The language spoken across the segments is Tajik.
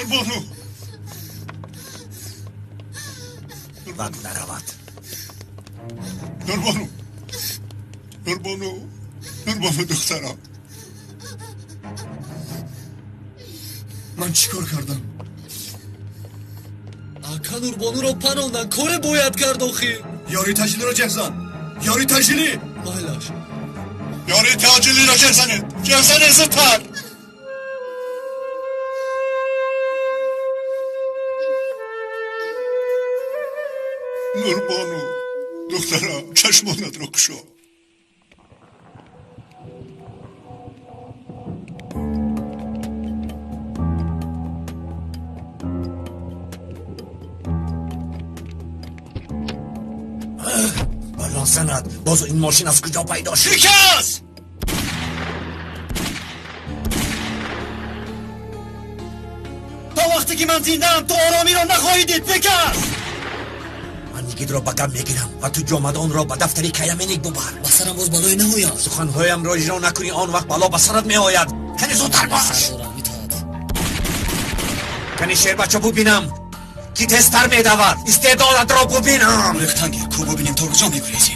Нурбону, вақт наравад. Нурбону, Нурбону, Нурбону, духтарам. Ман чӣ кор кардам? Ака, Нурбонуро парондан, коре бояд кард охир. Ёри таҷилиро ҷеғ зан, ёри таҷилӣ. Майлаш. Ёри таҷилиро ҷеғ занед, ҷеғ занед зудтар. Нурбону, духтарам, чашмонатро кушо. Бало занад, боз ин мошин аз куҷо пайдо шуд? Шикаст! То вақте ки ман зиндаам, ту оромиро нахоҳӣ дид, Пикас! Ман Йигитро ба гап мегирам ва ту ҷомадонро ба дафтари Каяменик бубар. Ба сарам боз балое наояд. Суханҳоямро иҷро накунӣ, он вақт бало ба сарат меояд. Кани зудтар бош. Сардорам, итоат. Кани шербача бубинам, ки тезтар медавад. Истеъдодатро бубинам. Рехтангер, ку бубинем то куҷо мегурезӣ.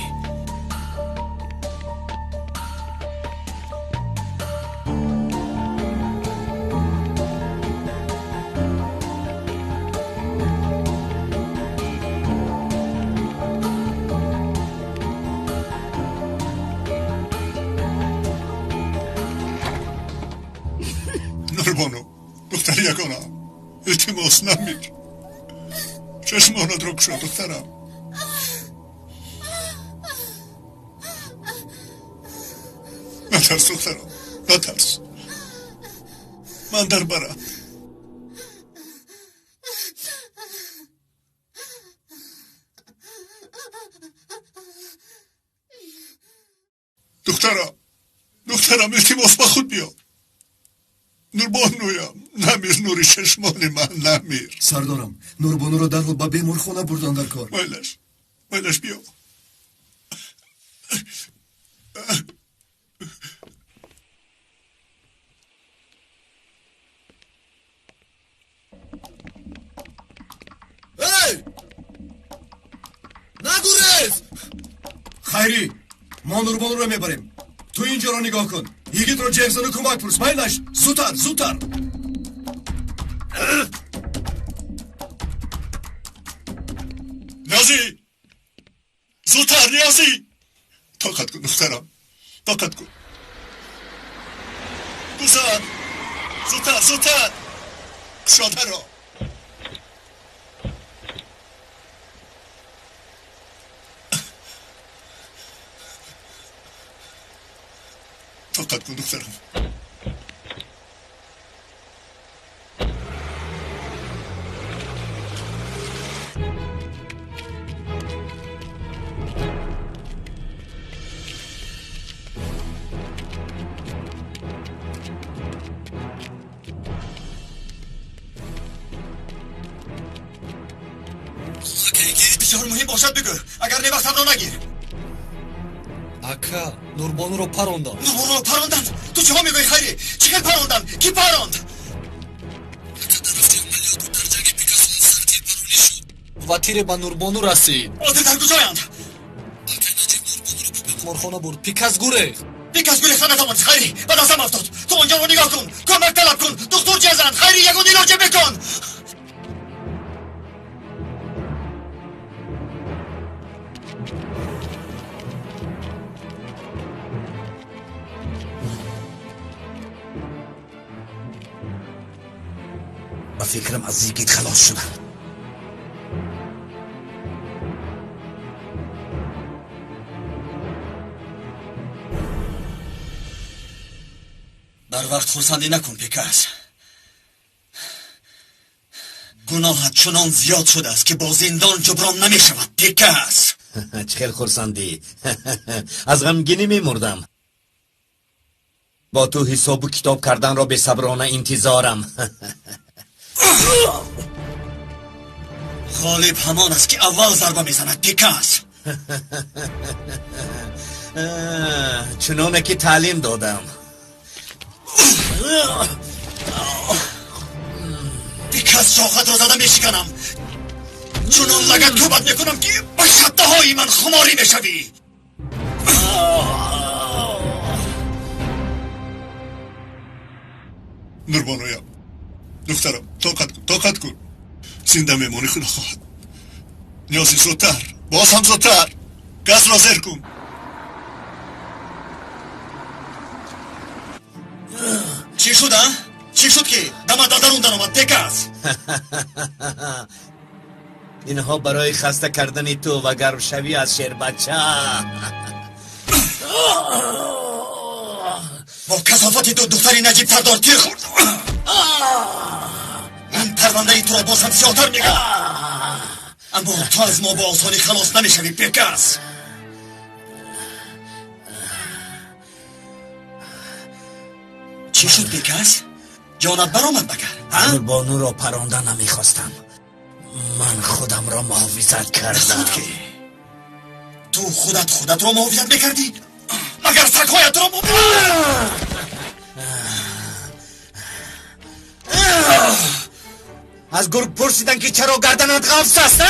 Нурбону, духтари ягонам, илтимос, намир. Чашмонатро кушо, духтарам. Натарс, духтарам, натарс. Ман дар барам. Духтарам, духтарам, илтимос, ба худ биё. Нурбонуям, намир, нури чашмони ман, намир. Сардорам, Нурбонуро дарҳол ба беморхона бурдан дар кор. Майлаш, майлаш, биё. Эй! Нагурез! Хайрӣ, мо Нурбонуро мебарем. Ту инҷоро нигоҳ кун. Йигитро ҷеғ зану кӯмак пурс. Майлаш, зудтар, зудтар. Ниёзӣ, зудтар, Ниёзӣ. Тоқат кун, духтарам, тоқат кун. Гузар, зудтар, зудтар. Кушодаро. Тоқат кун, духтарам. Бисёр муҳим бошад бигӯ, агар не вақтамро нагир. Ака, Нурбонуро паронданд. Нурбонуро паронданд? Ту чиҳо мегӯӣ, Хайрӣ? Чӣ хел паронданд? Кӣ паронд? Ва тире ба Нурбону расид. Одил дар куҷоянд? Беморхона бурд. Пикас гурехт. Пикас гурехта натавонист, Хайрӣ. Ба дастам афтод. Ту онҷоро нигоҳ кун, кӯмак талаб кун, духтур ҷезанд. Хайрӣ, ягон илоҷе бикун. Ба фикрам, аз Йигит халос шудам. Бар вақт хурсандӣ накун, Пикас. Гуноҳат чунон зиёд шудааст, ки бо зиндон ҷуброн намешавад, Пикас. Чӣ хел хурсандӣ! Аз ғамгинӣ мемурдам. Бо ту ҳисобу китоб карданро бесаброна интизорам. Ғолиб ҳамон аст, ки аввал зарба мезанад, Пикас. Чуноне ки таълим додам. Бекас шохатро зада мешиканам. Чунон лагат кӯбат мекунам, ки ба шабдаҳои ман хуморӣ мешавӣ. Нурбонуям, духтарам, тоқат кун, тоқат кун. Зинда мемонӣ, худо хоҳад. Ниёзи, зудтар, боз ҳам зудтар, газро зер кун. Чӣ шуд, а? Чӣ шуд, ки дамат аз дарун даромад, бекас? Инҳо барои хаста кардани ту ва гармшавӣ аз шербача. Бо касофати ту духтари наҷиб сардор тир хӯрд. Ин парвандаи туро боз ҳам сиёҳтар мекард, аммо ту аз мо бо осонӣ халос намешавӣ, бекас. Чӣ шуд, бекас? Ҷонат баромад магар? Нурбонуро паронда намехостам. Ман худамро муҳофизат кардам. Ки ту худат худатро муҳофизат мекардӣ? Магар сагҳоятро? Аз гург пурсиданд, ки чаро гарданат ғафс аст.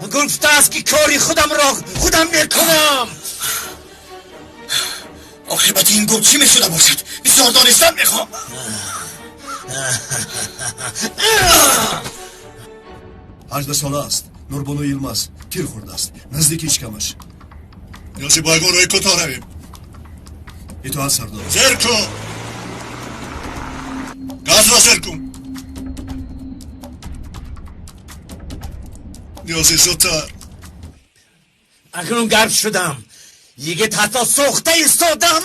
Гург гуфтааст, ки кори худамро худам мекунам. Оқибати ин гург чӣ мешуда бошад, бисёр донистан мехоҳам. 18 сола аст, Нурбону Йилмаз, тир хӯрдааст наздики шикамаш. Ниёзи, бо ягон роҳи кӯтоҳ равем. Итоат, сардор. Зер кун, газро зер кун. Ниёзи, зудтар. Акнун гарм шудам. Йигит ҳатто сӯхта истодам.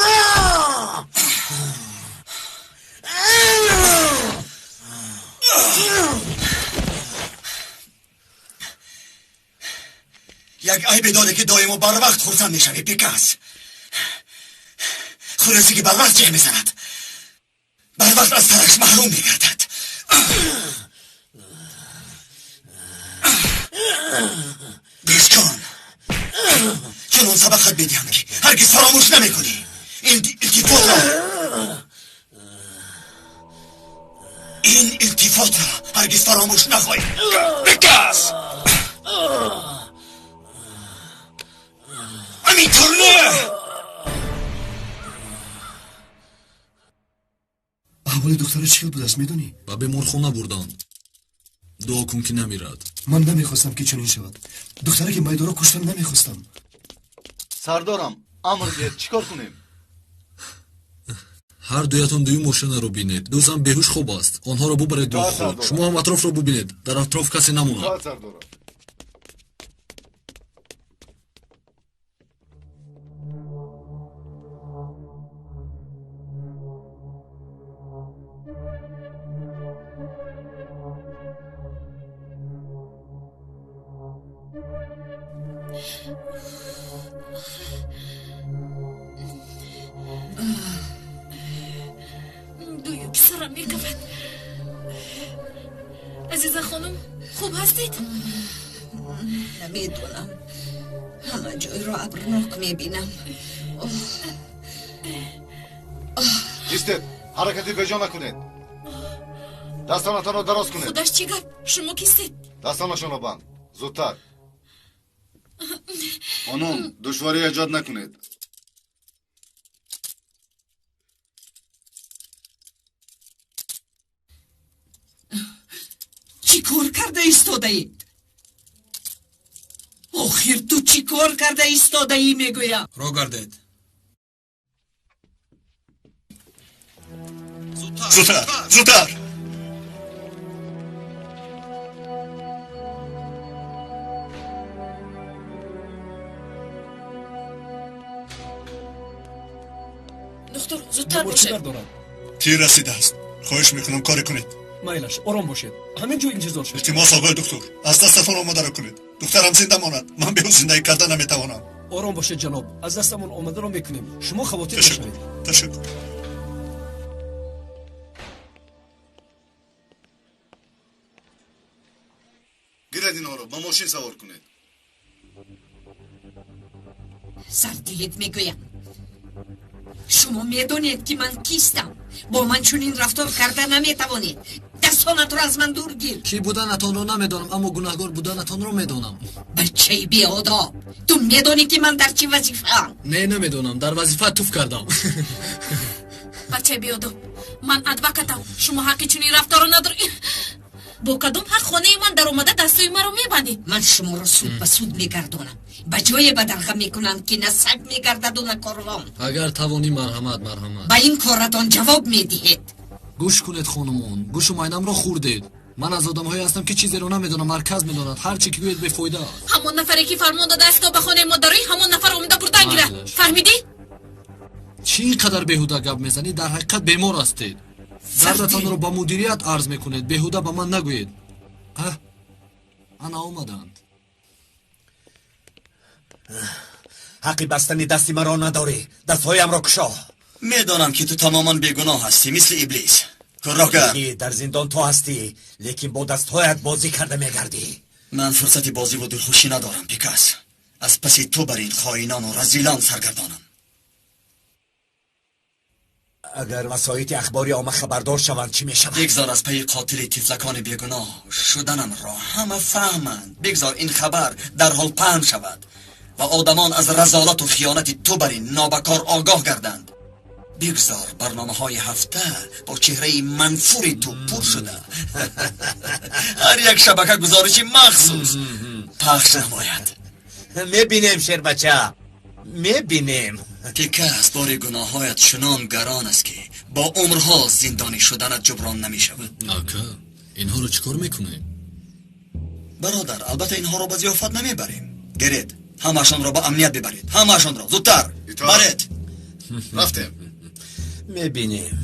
Як айбе доре, ки доимо барвақт хурсанд мешавӣ, бекас. Хурӯсе ки барвақт ҷеғ мезанад, барвақт аз сараш маҳрум мегардад. Гӯш кун, чунон сабақат медиҳам, ки ҳаргиз фаромӯш намекунӣ. Ин илтифотро, ин илтифотро ҳаргиз фаромӯш нахоҳӣ, бекас. Ҳаминтур не? Аҳволи духтара чӣ хел будааст, медонӣ? Ба беморхона бурданд. Дуо кун, ки намирад. Ман намехостам, ки чунин шавад. Духтараки майдоро куштан намехостам. Сардорам, амр диҳед, чӣ кор кунем? Ҳар дуятон дуюм мошинаро бинед. Ду зан беҳуш хоб аст, онҳоро бубаред дорухона. Шумо ҳам атрофро бубинед, дар атроф касе намонад. Сардорам. Гӯё ки сарам мекафад. Азиза хонум, хуб ҳастед? Намедонам, ҳама ҷойро абрнок мебинам. Истед, ҳаракати беҷо накунед, дастонатонро дароз кунед. Худаш, чӣ гап? Шумо кистед? Дастонашонро банд, зудтар. Хонум, душворӣ эҷод накунед. Чӣ кор карда истодаед? Охир ту чӣ кор карда истодаӣ, мегӯям? Ро гардед. Зудтар, зудтар. Духтур, зудтар Бемор чӣ бошед. дард дорад? Тир расидааст, хоҳиш мекунам, коре кунед. Майлаш, ором бошед, ҳамин ҷо интизор шавед. Илтимос, оғои духтур, аз дастатон омадаро кунед. Духтарам зинда монад, ман бе ӯ зиндагӣ карда наметавонам. Ором бошед, ҷаноб, аз дастамон омадаро мекунем, шумо хавотир Ташаккур. нашавед. Ташаккур. Гиред инҳоро, ба мошин савор кунед. Сар диҳед, мегӯям. Шумо медонед, ки ман кистам. Бо ман чунин рафтор карда наметавонед. Лисонатро аз ман дур гир. Кӣ буданатонро намедонам, аммо гунаҳгор буданатонро медонам. Бачаи беодоб, ту медонӣ ки ман дар чӣ вазифаам? Не, намедонам. Дар вазифа туф кардам. Бачаи беодоб, ман адвокатам. Шумо ҳаққи чунин рафторо надоред. Бо кадом ҳақ хонаи ман даромада дастҳои маро мебандед? Ман шуморо суд ба суд мегардонам. Ба ҷое бадарға мекунам, ки на саг мегардаду на корвон. Агар тавонӣ, марҳамат, марҳамат. Ба ин коратон ҷавоб медиҳед. Гӯш кунед, хонумон, гӯшу майнамро хӯрдед. Ман аз одамҳое ҳастам, ки чизеро намедонам, марказ медонад. Ҳар чӣ ки гӯед, бефоида аст. Ҳамон нафаре ки фармон додааст, то ба хонаи мо дароӣ, ҳамон нафар омада бурдан гирад. Фаҳмидӣ? Чӣ ин қадар беҳуда гап мезанед? Дар ҳақиқат бемор ҳастед. Дардатонро ба мудирият арз мекунед, беҳуда ба ман нагӯед. Аҳ, ана омаданд. Ҳаққи бастани дасти маро надорӣ. Дастҳоямро кушо. Медонам, ки ту тамоман бегуноҳ ҳастӣ, мисли иблис. Курроҳгар. Дар зиндон ту ҳастӣ, лекин бо дастҳоят бозӣ карда мегардӣ. Ман фурсати бозиву дилхушӣ надорам, Пикас. Аз паси ту бар ин хоинону разилон саргардонам. Агар васоити ахбори омма хабардор шаванд, чӣ мешавад? Бигзор аз пайи қотили тифлакони бегуноҳ шуданамро ҳама фаҳманд. Бигзор ин хабар дарҳол паҳн шавад ва одамон аз разолату хиёнати ту бар ин нобакор огоҳ гарданд. Бигзор барномаҳои ҳафта бо чеҳраи манфури ту пур шуда, ҳар як шабака гузориши махсус пахш намояд. Мебинем, шербача, мебинем. Пикас, бори гуноҳҳоят чунон гарон аст, ки бо умрҳо зиндонӣ шуданат ҷуброн намешавад. Ака, инҳоро чӣ кор мекунем? Бародар, албатта инҳоро ба зиёфат намебарем. Гиред, ҳамаашонро ба амният бибаред. Ҳамаашонро зудтар баред. Рафтем. Мебинем.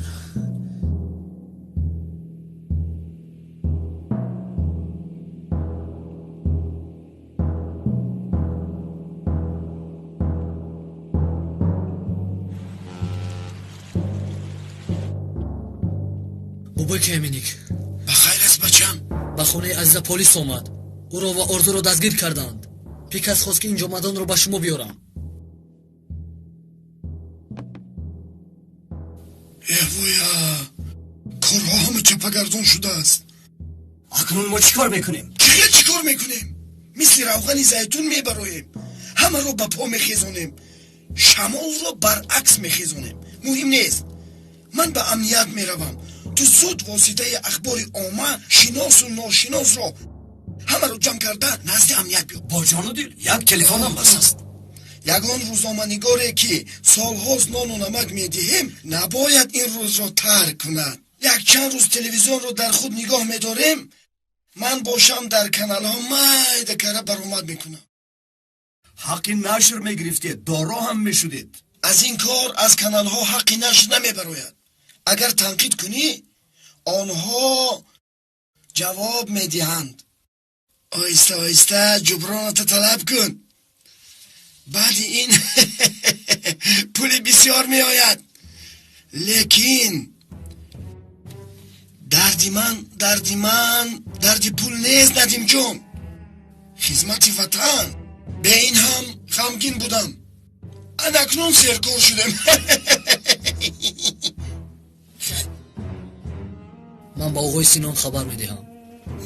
Бобои Кеминик. Ба хайр аст, бачам? Ба хонаи Азиза полис омад. Ӯро ва Орзуро дастгир карданд. Пикас хост, ки ин ҷомадонро ба шумо биёрам. Эвоя, корҳо ҳама чапагардон шудааст. Акнун мо чӣ кор мекунем? Чӣ хел чӣ кор мекунем? Мисли равғани зайтун мебароем, ҳамаро ба по мехезонем, шамолро баръакс мехезонем. Муҳим нест, ман ба амният меравам. Ту зуд воситаи ахбори омма, шиносу ношиносро ҳамаро ҷамъ карда назди амният биё. Бо ҷону дил, як телефонам бас аст. Ягон рӯзноманигоре, ки солҳост нону намак медиҳем, набояд ин рӯзро тарк кунад. Якчанд рӯз телевизионро дар худ нигоҳ медорем. Ман бошам, дар каналҳо майда кара баромад мекунам. Ҳаққи нашр мегирифтед, доро ҳам мешудед. Аз ин кор аз каналҳо ҳаққи нашр намебарояд. Агар танқид кунӣ, онҳо ҷавоб медиҳанд. Оҳиста оҳиста ҷуброната талаб кун. Баъди ин пули бисёр меояд. Лекин дарди ман, дарди ман дарди пул нест, Надимҷон. Хизмати ватан. Бе ин ҳам ғамгин будам, анакнун серкор шудем. Ман ба оғои Синон хабар медиҳам.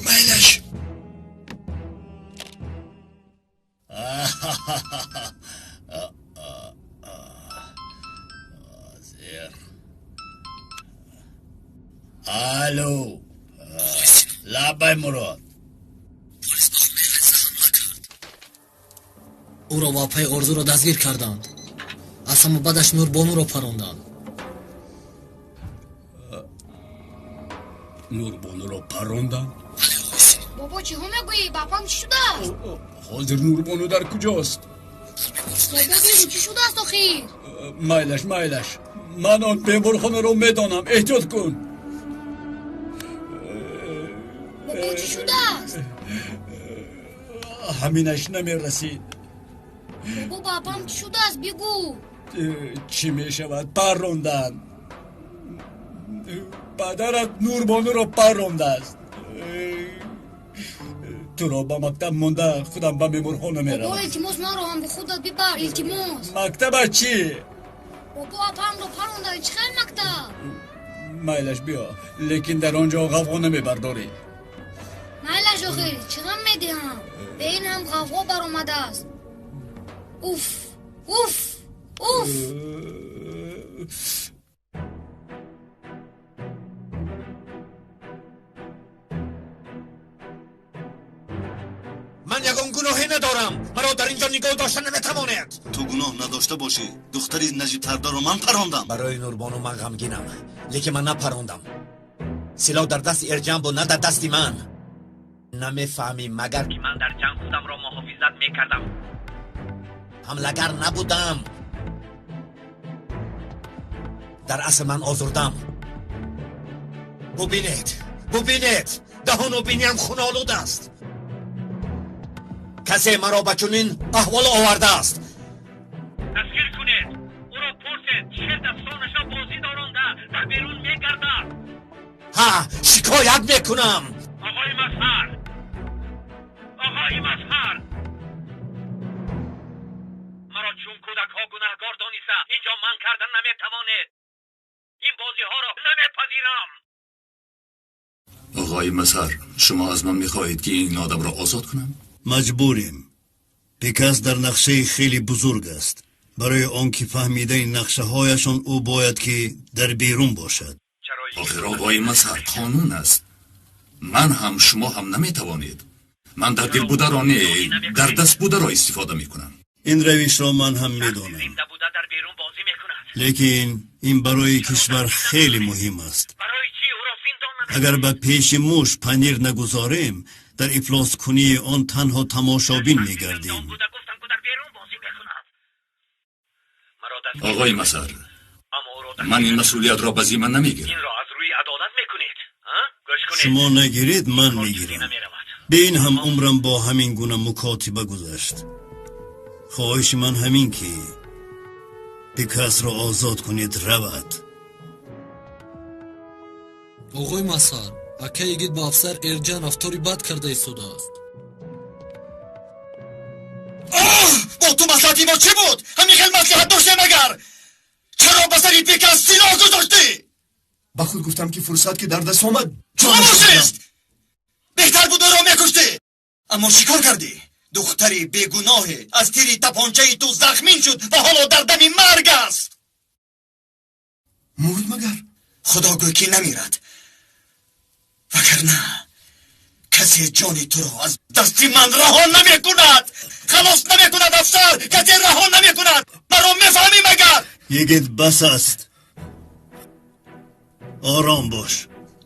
Майлаш. Алло, лабай, Мурод. Полис ба хонаи Азиза ҳамла кард. Ӯро ва апаи Орзуро дастгир карданд. Аз ҳама бадаш Нурбонуро паронданд. Нурбонуро паронданд? Бале, оғои Синон. Бобо, чиҳо мегӯӣ? Ба апам чӣ шудааст? Ҳозир Нурбону дар куҷост? Бобо, бигӯ, чӣ шудааст охир? Майлаш, майлаш, ман он беморхонаро медонам, эҳтиёт кун. Бобо, чӣ шудааст? Ҳаминаш намерасид. Бобо, ба апам чӣ шудааст, бигӯ. Чӣ мешавад, парронданд. Падарат Нурбонуро паррондааст. Туро ба мактаб монда, худам ба меморхона меравам. Бобо, илтимос, манро ҳам бо худат бибар, илтимос. Мактаба чӣ? Бобо, апамро парронданд, чӣ хел мактаб? Майлаш биё, лекин дар он ҷо ғавғо намебардорӣ. Майлаш охир, чӣ ғам медиҳам? Бе ин ҳам ғавғо баромадааст. Уф, уф, уф. Ман ягон гуноҳе надорам. Маро дар ин ҷо нигоҳ дошта наметавонед. Ту гуноҳ надошта бошӣ, духтари Наҷибсардарро ман парондам. Барои Нурбону ман ғамгинам, лекин ман напарондам. Силоҳ дар дасти Эрҷан буд, на дар дасти ман. Намефаҳмӣ магар ки ман дар ҷанг худамро муҳофизат мекардам. Ҳамлагар набудам. Дар асл ман озурдам. Бубинед, бубинед, даҳону биниам хунолуд аст. Касе маро ба чунин аҳвол овардааст. Дастгир кунед, ӯро пурсед, чӣ дастонашро бозӣ доронда дар берун мегардад. Ҳа, шикоят мекунам. Оғои Мазҳар, оғои Мазҳар, маро чун кӯдакҳо гунаҳгор дониста инҷо ман карда наметавонед. Ин бозиҳоро намепазирам. Оғои Мазҳар, шумо аз ман мехоҳед ки ин одамро озод кунам? Маҷбурем. Бекас дар нақшаи хеле бузург аст. Барои он ки фаҳмидани нақшаҳояшон ӯ бояд ки дар берун бошад. Охир оғои Мазҳар, қонун аст. Ман ҳам шумо ҳам наметавонед. Ман дар дил бударо не, дар даст бударо истифода мекунам. Ин равишро ман ҳам медонам. Лекин ин барои кишвар хеле муҳим аст. Агар ба пеши муш панир нагузорем, дар ифлоскунии он танҳо тамошобин мегардем. Оғои Мазҳар, ман ин масъулиятро ба зимма намегирам. Шумо нагиред, ман мегирам. Бе ин ҳам умрам бо ҳамин гуна мукотиба гузашт. Хоҳиши ман ҳамин ки бекасро озод кунед, равад. Оғои Мазҳар, акаи йигит ба афсар Эрҷан рафтори бад карда истодааст. Оҳ, бо ту маслиҳати мо чӣ буд? Ҳамин хел маслиҳат доштем агар? Чаро ба сари бекас силоҳ гузоштӣ? Ба худ гуфтам ки фурсат ки дар даст омад, хомӯш аст. Беҳтар буд ӯро мекуштӣ. Аммо чӣ кор кардӣ? Духтари бегуноҳе аз тири тапончаи ту захмин шуд ва ҳоло дар дами марг аст. Мурд магар? Худо гӯй ки намирад, вагарна касе ҷони туро аз дасти ман раҳо намекунад. Халос намекунад афсар, касе раҳо намекунад. Маро мефаҳмӣ магар? Йигит, бас аст. Ором бош.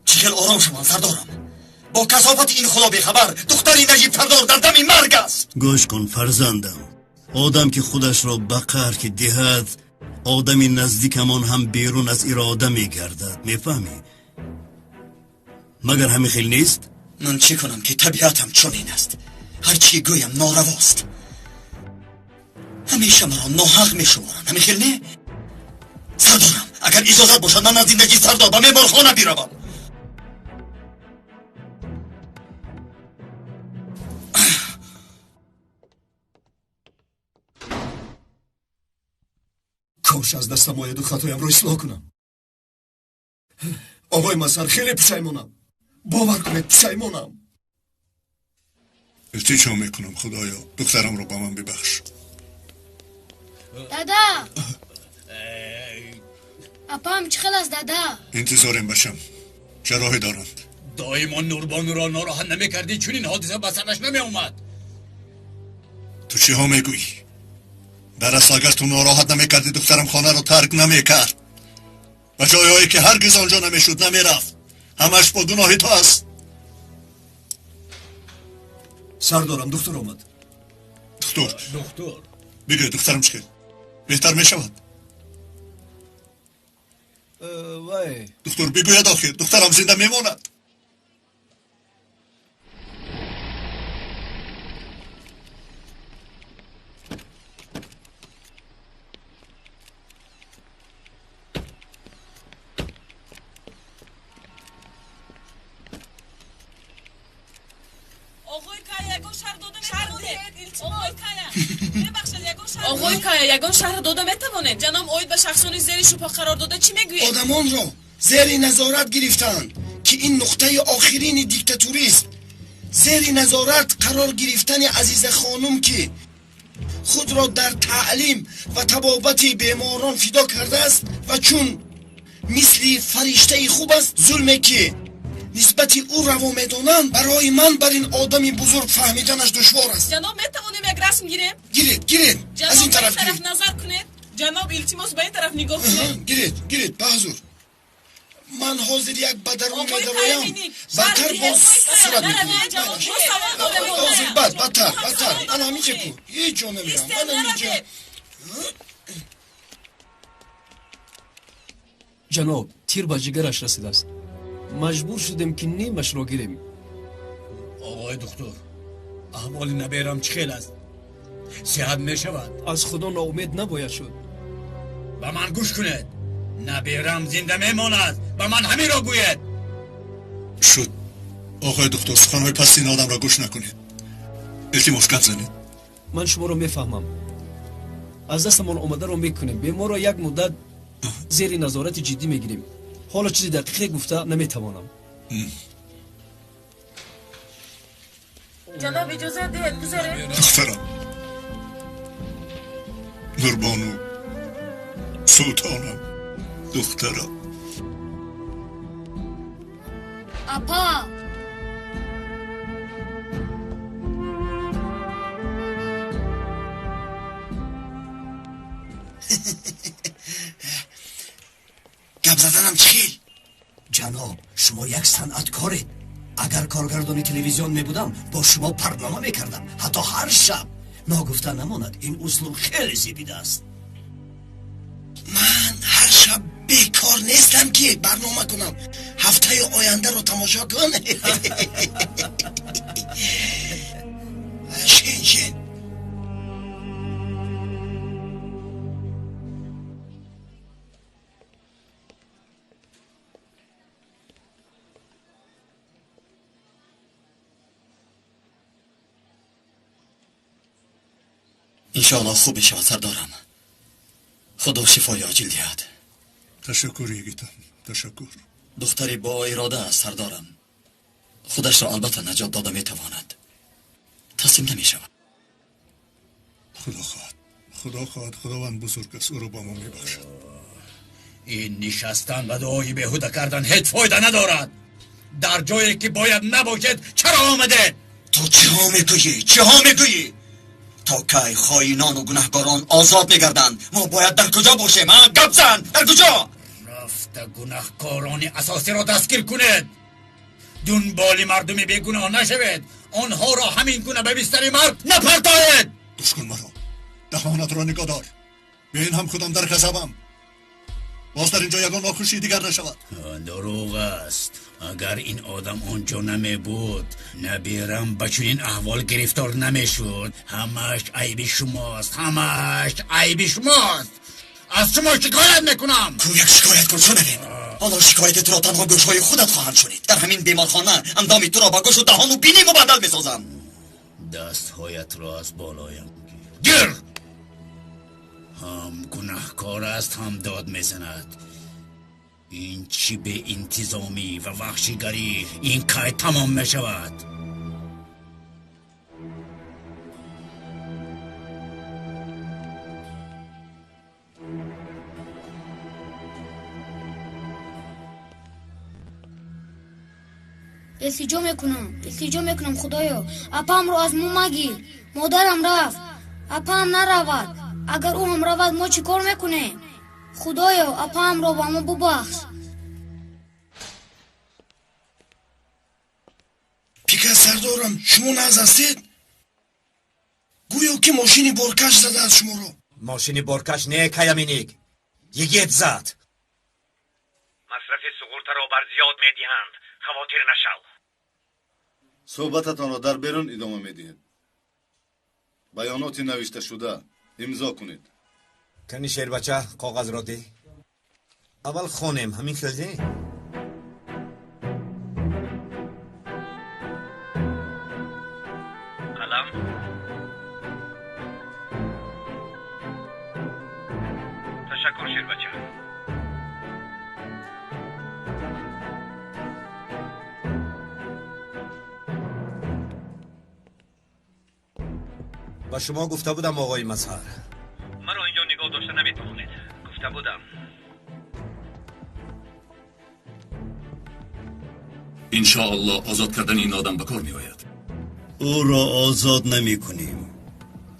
Чӣ хел ором шавам сардорам? Бо касофати ин худо бехабар духтари Наҷибсардор дар дами марг аст. Гӯш кун фарзандам, одам ки худашро ба қаҳр ки диҳад, одами наздикамон ҳам берун аз ирода мегардад. Мефаҳмӣ? Магар ҳамин хел нест? Ман чӣ кунам ки табиатам чунин аст. Ҳар чӣ гӯям норавост. Ҳамеша маро ноҳақ мешуморанд. Ҳамин хел не? Сардорам, агар иҷозат бошад ман аз зиндагии сардор ба меҳмонхона биравам. Кош аз дастам ояду хатоямро ислоҳ кунам. Оғои Мазҳар, хеле пушаймонам. Бовар кунед, пушаймонам. Илтиҷо мекунам, Худоё, духтарамро ба ман бибахш. Дада, апам чӣ хел аст, дада? Интизорем бачам, ҷарроҳӣ доранд. Доимо Нурбонуро нороҳат намекардӣ, чунин ҳодиса ба сараш намеомад. Ту чиҳо мегӯӣ? Дар асл агар ту нороҳат намекардӣ, духтарам хонаро тарк намекард. Ба ҷойҳое ки ҳаргиз он ҷо намешуд намерафт. Ҳамаш бо гуноҳи ту аст. Сардорам, духтур омад. Духтур, духтур, бигӯ духтарам чӣ хел беҳтар мешавад? Вай, духтур бигӯяд охир духтарам зинда мемонад. Оғои Кая, ягон шарҳ дода метавонед? Ҷаноб, оид ба шахсони зери шубҳа қарор дода чӣ мегӯед? Одамонро Зери назорат гирифтанд, ки ин нуқтаи охирини диктатурист. Зери назорат қарор гирифтани Азиза хонум, ки худро дар таълим ва табобати беморон фидо кардааст ва чун мисли фариштаи хуб аст, зулме ки нисбати ӯ раво медонанд, барои ман бар ин одами бузург фаҳмиданаш душвор аст. Ҷаноб, метавонем як расм гирем? Гиред, гиред, аз ин тараф гиред. Назар кунед. Ҷаноб, илтимос, ба ин тараф нигоҳ кунед. Гиред, гиред, ба ҳузур. Ман ҳозир як ба дарун медароям, бадтар боз сурат мекунем. Ҳозир бад, бадтар, бадтар. Ман ҳаминҷа ку, ҳеҷ ҷо намерам. Ман ҳаминҷа. Ҷаноб, тир ба ҷигараш расидааст. Маҷбур шудем, ки нимашро гирем. Оғои духтур, аҳволи наберам чӣ хел аст? Сиҳат мешавад? Аз Худо ноумед набояд шуд. Ба ман гӯш кунед. Наберам зинда мемонад. Ба ман ҳаминро гӯед. Шуд. Оғои духтур, суханҳои пасти ин одамро гӯш накунед. Илтимос, гап занед. Ман шуморо мефаҳмам. Аз дастамон омадаро мекунем. Беморро як муддат зери назорати ҷиддӣ мегирем. Ҳоло чизи дақиқе гуфта наметавонам. Ҷаноб, иҷозат диҳед гузарем. Духтарам, Нурбону, султонам, духтарам. Апа! Гап заданам чӣ хел? Ҷаноб, шумо як санъаткоред. Агар коргардони телевизион мебудам, бо шумо барнома мекардам, ҳатто ҳар шаб. Ногуфта намонад, ин услуб хеле зебидааст. Ман ҳар шаб бекор нестам, ки барнома кунам. Ҳафтаи ояндаро тамошо кун. Шин, шин. Иншоаллоҳ хуб мешавад, сардорам. Худо шифои оҷил диҳад. Ташаккур, йигитам, ташаккур. Духтари бо ирода аст, сардорам. Худашро албатта наҷот дода метавонад. Таслим намешавад. Худо хоҳад, Худо хоҳад, Худованд бузург аст, ӯро ба мо мебахшад. Ин нишастан ва дуои беҳуда кардан ҳеҷ фоида надорад. Дар ҷое ки бояд набошед, чаро омадед? Ту чиҳо мегӯӣ? Чиҳо мегӯӣ? То кай хоинону гунаҳкорон озод мегарданд? Мо бояд дар куҷо бошем? А, гап зан, дар куҷо? Рафта гунаҳкорони асосиро дастгир кунед. Дунболи мардуми бегуноҳ нашавед. Онҳоро ҳамин гуна ба бистари марг напартоед. Гӯш кун маро, даҳонатро нигоҳ дор. Бин, ҳам худам дар ғазабам. Боз дар инҷо ягон нохушии дигар нашавад. Дурӯғ аст. Агар ин одам онҷо намебуд, набирам ба чунин аҳвол гирифтор намешуд. Ҳамаш айби шумост, ҳамаш айби шумост. Аз шумо шикоят мекунам. Ку як шикоят кун, шунавем. Ҳоло шикояти туро танҳо гӯшҳои худат хоҳанд шунид. Дар ҳамин беморхона андоми туро ба гӯшу даҳону бинӣ мубаддал месозам. Дастҳоятро аз болоям гир. Ҳам гунаҳкор аст, ҳам дод мезанад. Ин чӣ беинтизомӣ ва ваҳшигарӣ? Ин кай тамом мешавад? Илтиҷо мекунам, илтиҷо мекунам, Худоё, апаамро аз мо магир. Модарам рафт, апаам наравад. Агар ӯ ҳам равад, мо чӣ кор мекунем? Худоё, апаамро ба мо бубахш. Пика сардорам, шумо нағз ҳастед? Гӯё ки мошини боркаш задааст шуморо. Мошини боркаш не, Каяминик, йигит зад. Масрафи суғуртаро бар зиёд медиҳанд. Хавотир нашав. Суҳбататонро дар берун идома медиҳед. Баёноти навишташуда имзо кунед. Кани шербача, коғазро деҳ. Аввал хонем, ҳамин хел не? Қалам. Ташаккур, шербача. Ба шумо гуфта будам оғои Мазҳар. Маро инҷо нигоҳ дошта наметавонед. Гуфта будам. Иншоаллоҳ озод кардани ин одам ба кор меояд. Ӯро озод намекунем.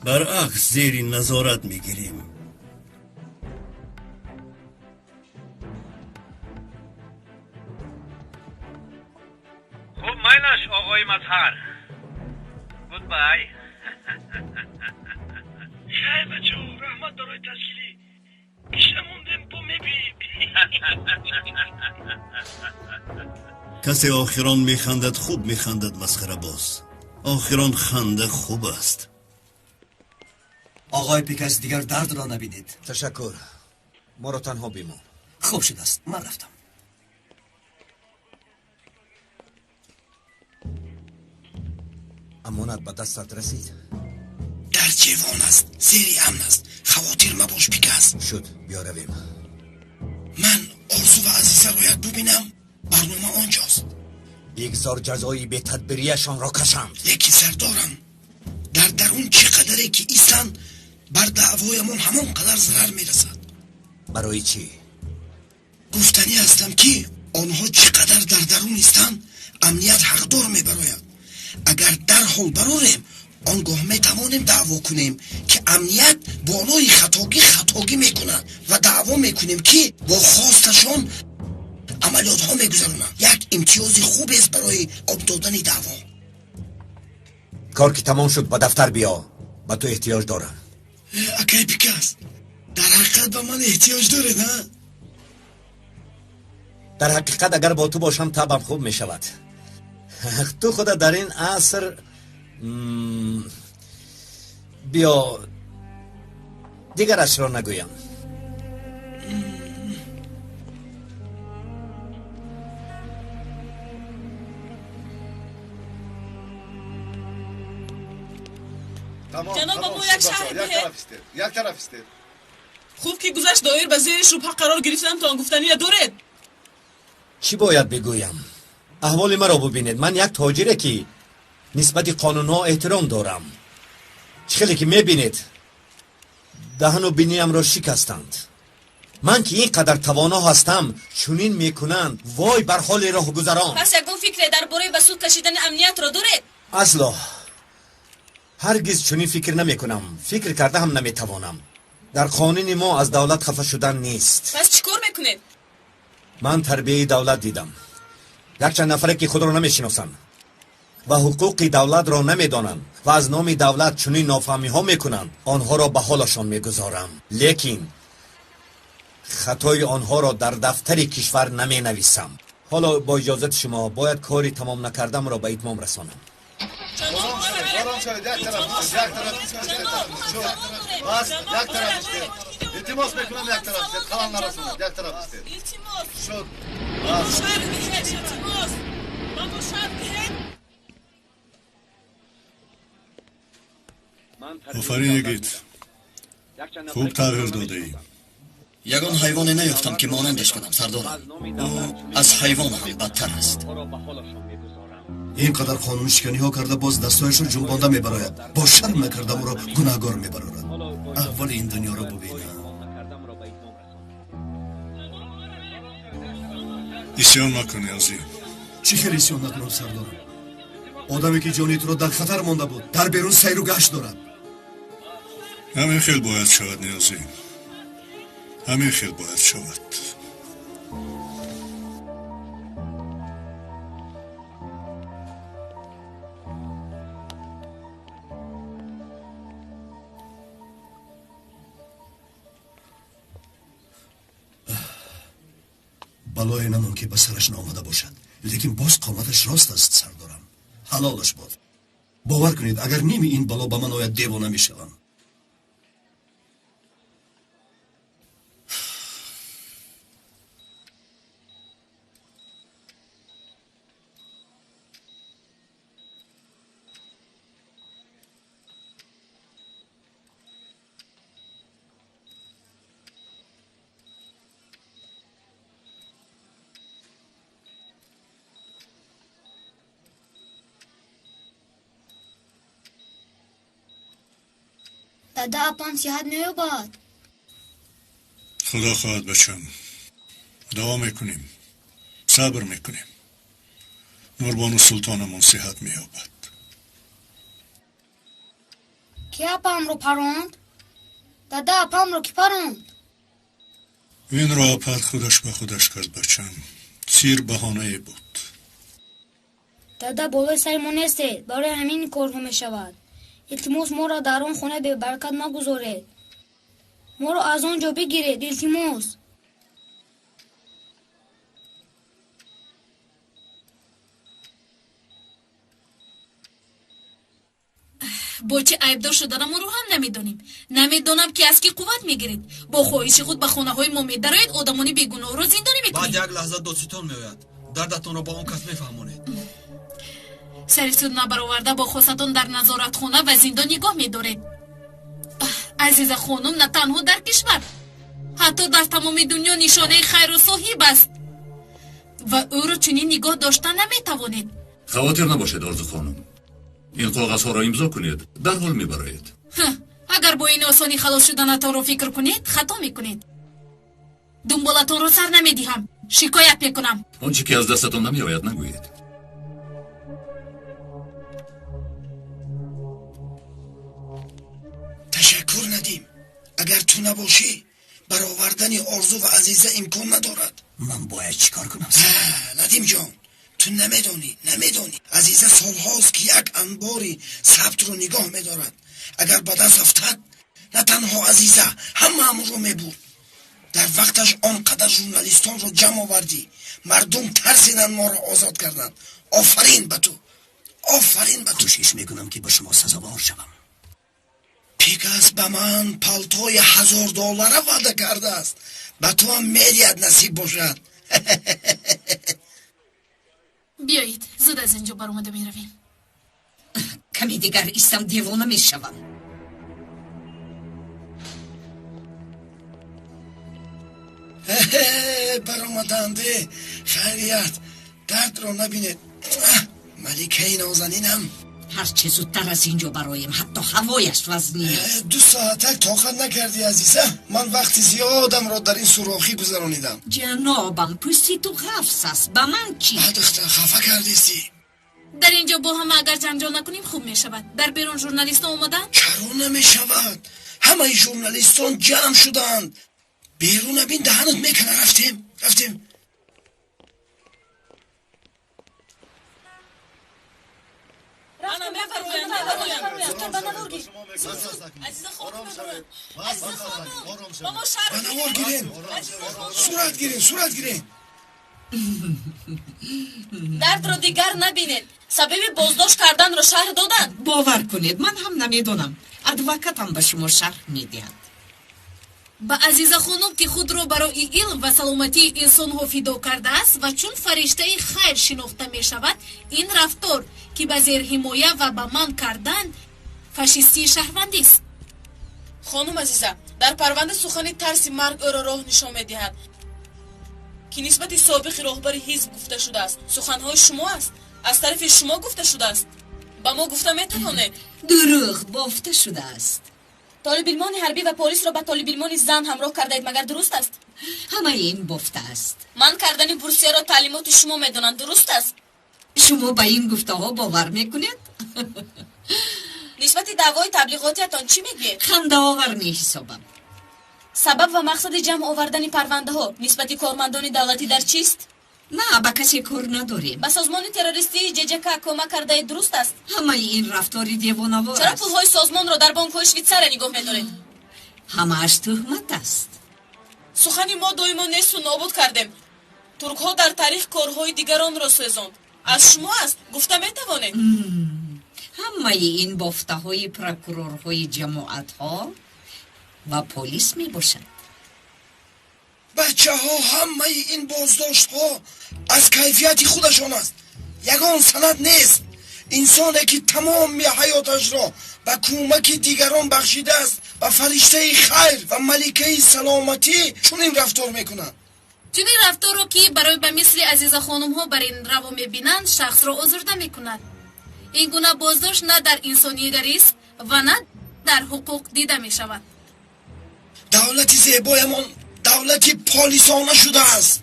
Баръакс зери назорат мегирем. Хуб майлаш оғои Мазҳар. Goodbye. Хай бачаҳо, раҳмат барои ташкилӣ. Гишна мондем бо мебием. Касе охирон механдад, хуб механдад масхарабоз. Охирон ханда хуб аст. Оғои Пикас, дигар дардро набинед. Ташаккур. Моро танҳо бимон. Хуб шудааст, ман рафтам. Амонат ба дастат расид? Дар ҷевон аст, зери амн аст. Хавотир мабош Пикас. Шуд, биё равем. Ман Орзу ва Азиза бояд бубинам. Барнома онҷост. Бигзор ҷазои бетадбирияшонро кашанд. Лекин сардорам, дар дарун чӣ қадаре ки истанд, бар даъвоямон ҳамон қадар зарар мерасад. Барои чӣ? Гуфтанӣ ҳастам ки онҳо чӣ қадар дар дарун истанд, амният ҳақдор мебарояд. Агар дарҳол барорем, он гоҳ метавонем даъво кунем ки амният болои хатогӣ хатогӣ мекунад ва даъво мекунем ки бо хосташон амалиётҳо мегузаронанд. Як имтиёзи хубест барои об додани даъво. Кор ки тамом шуд, ба дафтар биё. Ба ту эҳтиёҷ дорам. Акай Пикас, дар ҳақиқат ба ман эҳтиёҷ доред, ҳа? Дар ҳақиқат агар бо ту бошам табам хуб мешавад. Ту худа дар ин аср биё дигарашро нагӯям. Ҷаноб, ба мо як шарҳ диҳед. Як тараф истед. Хуб ки гузашт доир ба зери шубҳа қарор гирифтанатон гуфтания доред? Чӣ бояд бигӯям? Аҳволи маро бубинед. Ман як тоҷире ки нисбати қонунҳо эҳтиром дорам. Чӣ хеле ки мебинед, даҳану биниямро шикастанд. Ман ки ин қадар тавоно ҳастам, чунин мекунанд. Вой бар ҳоли роҳгузарон. Пас ягон фикре дар бораи ба суд кашидани амниятро доред? Асло ҳаргиз чунин фикр намекунам. Фикр карда ҳам наметавонам. Дар қонуни мо аз давлат хафа шудан нест. Пас чӣ кор мекунед? Ман тарбияи давлат дидам. Якчанд нафаре ки худро намешиносанд ва ҳуқуқи давлатро намедонанд ва аз номи давлат чунин нофаҳмиҳо мекунанд, онҳоро ба ҳолашон мегузорам. Лекин хатои онҳоро дар дафтари кишвар наменависам. Ҳоло бо иҷозати шумо бояд кори тамом накардамро ба итмом расонам. Ором шавед, як тараф истед, як тараф истед. Шуд. Бас, як тараф истед. Илтимос мекунам, як тараф истед. Халал нарасонед, як тараф истед. Илтимос. Шуд. Бас. Шарҳ диҳед, илтимос. Ба мо шарҳ диҳед. Офарин йигит. Хуб тағйир додаӣ. Ягон ҳайвоне наёфтам ки монандаш кунам, сардорам. Ӯ аз ҳайвон ҳам бадтар аст. Ин қадар қонуншиканиҳо карда боз дастҳояшро ҷунбонда мебарояд. Бо шарм накарда ӯро гунаҳгор мебарорад. Аҳволи ин дунёро бубинам. Исён макун, Ниёзӣ. Чӣ хел исён накунам, сардорам? Одаме ки ҷони туро дар хатар монда буд, дар берун сайру гашт дорад. Ҳамин хел бояд шавад, Ниёзӣ. Ҳамин хел бояд шавад. Балое намон ки ба сараш наомада бошад, лекин боз қоматаш рост аст, сардорам. Ҳалолаш бод. Бовар кунед, агар ними ин бало ба ман ояд, девона мешавам. Дада, апам сиҳат меёбад? Худо хоҳад, бачам. Дуо мекунем, сабр мекунем. Нурбону султонамон сиҳат меёбад. Ки апамро паронд? Дада, апамро ки паронд? Инро апат худаш ба худаш кард, бачам. Сир баҳонае буд. Дада, болои сари мо нестед, барои ҳамин ин корҳо мешавад. Илтимос, моро дар он хонаи бебаракат магузоред. Моро аз он ҷо бигиред, илтимос. Бо чӣ айбдор шуданамонро ҳам намедонем. Намедонам, ки аз кӣ қувват мегиред. Бо хоҳиши худ ба хонаҳои мо медароед, одамони бегуноҳро зиндонӣ Баъд мекунед. як лаҳза додситон меояд, дардатонро ба он кас мефаҳмонед. Сари суд набароварда бо хосатон дар назоратхона ва зиндон нигоҳ медоред. Азиза хонум на танҳо дар кишвар, ҳатто дар тамоми дунё нишонаи хайру соҳиб аст ва ӯро чунин нигоҳ дошта наметавонед. Хавотир набошед, Орзу хонум. Ин коғазҳоро имзо кунед, дарҳол мебароед. Агар бо ин осонӣ халос шуданатонро фикр кунед, хато мекунед. Дунболатонро сар намедиҳам, шикоят мекунам. Он чӣ ки аз дастатон намеояд, нагӯед. Ташаккур, Надим. Агар ту набошӣ, баровардани Орзу ва Азиза имкон надорад. Ман бояд чӣ кор кунам? Надимҷон, ту намедонӣ, намедонӣ. Азиза солҳост, ки як анбори сабтро нигоҳ медорад. Агар ба даст афтад, на танҳо Азиза, ҳамаамонро мебурд. Дар вақташ он қадар журналистонро ҷамъ овардӣ, мардум тарсиданд, моро озод карданд. Офарин ба ту, офарин ба ту. Кӯшиш мекунам, ки ба шумо сазовор шавам. Пегас ба ман палтои 1000 доллара ваъда кардааст. Ба ту ҳам медиҳад, насиб бошад. Биёед, зуд аз ин ҷо баромада меравем. Каме дигар истам, девона мешавам. Баромаданде, хайрият, дардро набинед, маликаи нозанинам. Ҳарче зудтар аз ин ҷо бароем, ҳатто ҳавояш вазнин аст. 2 соатак тоқат накардӣ, азиза? Ман вақти зиёдамро дар ин сурохӣ гузаронидам. Ҷанобам, пӯсти ту ғафс аст, ба ман чӣ? Духтар, хафа кардисти. Дар ин ҷо бо ҳама агар ҷанҷол накунем, хуб мешавад. Дар берун журналистон омаданд. Чаро намешавад? Ҳамаи журналистон ҷамъ шуданд. Беруна бин, даҳанат мекана. Рафтем, рафтем. Ана мебароям, мебароям. Зудтар ба навор гир. Азиза хонум, мебароям. Азиза хонум, ба мо шарҳ. Ба навор гирен, сурат гирен, сурат гирен. Дардро дигар набинед. Сабаби боздошт карданро шарҳ доданд? Бовар кунед, ман ҳам намедонам. Адвокатам ба шумо шарҳ медиҳад. Ба Азиза хонум, ки худро барои илм ва саломатии инсонҳо фидо кардааст ва чун фариштаи хайр шинохта мешавад, ин рафтор, ки ба зерҳимоя ва ба манъ кардан, фашистии шаҳрвандист. Хонум Азиза, дар парванда сухани тарси марг ӯро роҳ нишон медиҳад, ки нисбати собиқи роҳбари ҳизб гуфта шудааст, суханҳои шумо аст? Аз тарафи шумо гуфта шудааст? Ба мо гуфта метавонед? Дурӯғ бофта шудааст. Толибилмони ҳарбӣ ва полисро ба толибилмони зан ҳамроҳ кардаед, магар дуруст аст? Ҳамаи ин бофта аст. Манъ кардани бурсияро таълимоти шумо медонанд, дуруст аст? Шумо ба ин гуфтаҳо бовар мекунед? Нисбати даъвои таблиғотиятон чӣ мегӯед? Хандаовар меҳисобам. Сабаб ва мақсади ҷамъ овардани парвандаҳо нисбати кормандони давлатӣ дар чист? На, ба касе кор надорем. Ба созмони террористии ҶЖК кӯмак кардаед, дуруст аст? Ҳамаи ин рафтори девонавор Чаро аст. пулҳои созмонро дар бонкҳои Швейтсария нигоҳ медоред? Ҳамааш тӯҳмат аст. Сухани мо доимо несту нобуд кардем туркҳо дар таърих корҳои дигаронро сӯзонд, аз шумо аст, гуфта метавонед? Ҳамаи ин бофтаҳои прокурорҳои ҷамоатҳо ва полис мебошад. Бачаҳо, ҳамаи ин боздоштҳо аз кайфияти худашон аст, ягон санад нест. Инсоне, ки тамоми ҳаёташро ба кӯмаки дигарон бахшидааст, ба фариштаи хайр ва маликаи саломатӣ чунин рафтор мекунад. Чунин рафторро, ки барои ба мисли Азиза хонумҳо бар ин раво мебинанд, шахсро озурда мекунад. Ин гуна боздошт на дар инсонигарист ва на Дар ҳуқуқ дида мешавад. Давлати зебоямон давлати полисона шудааст.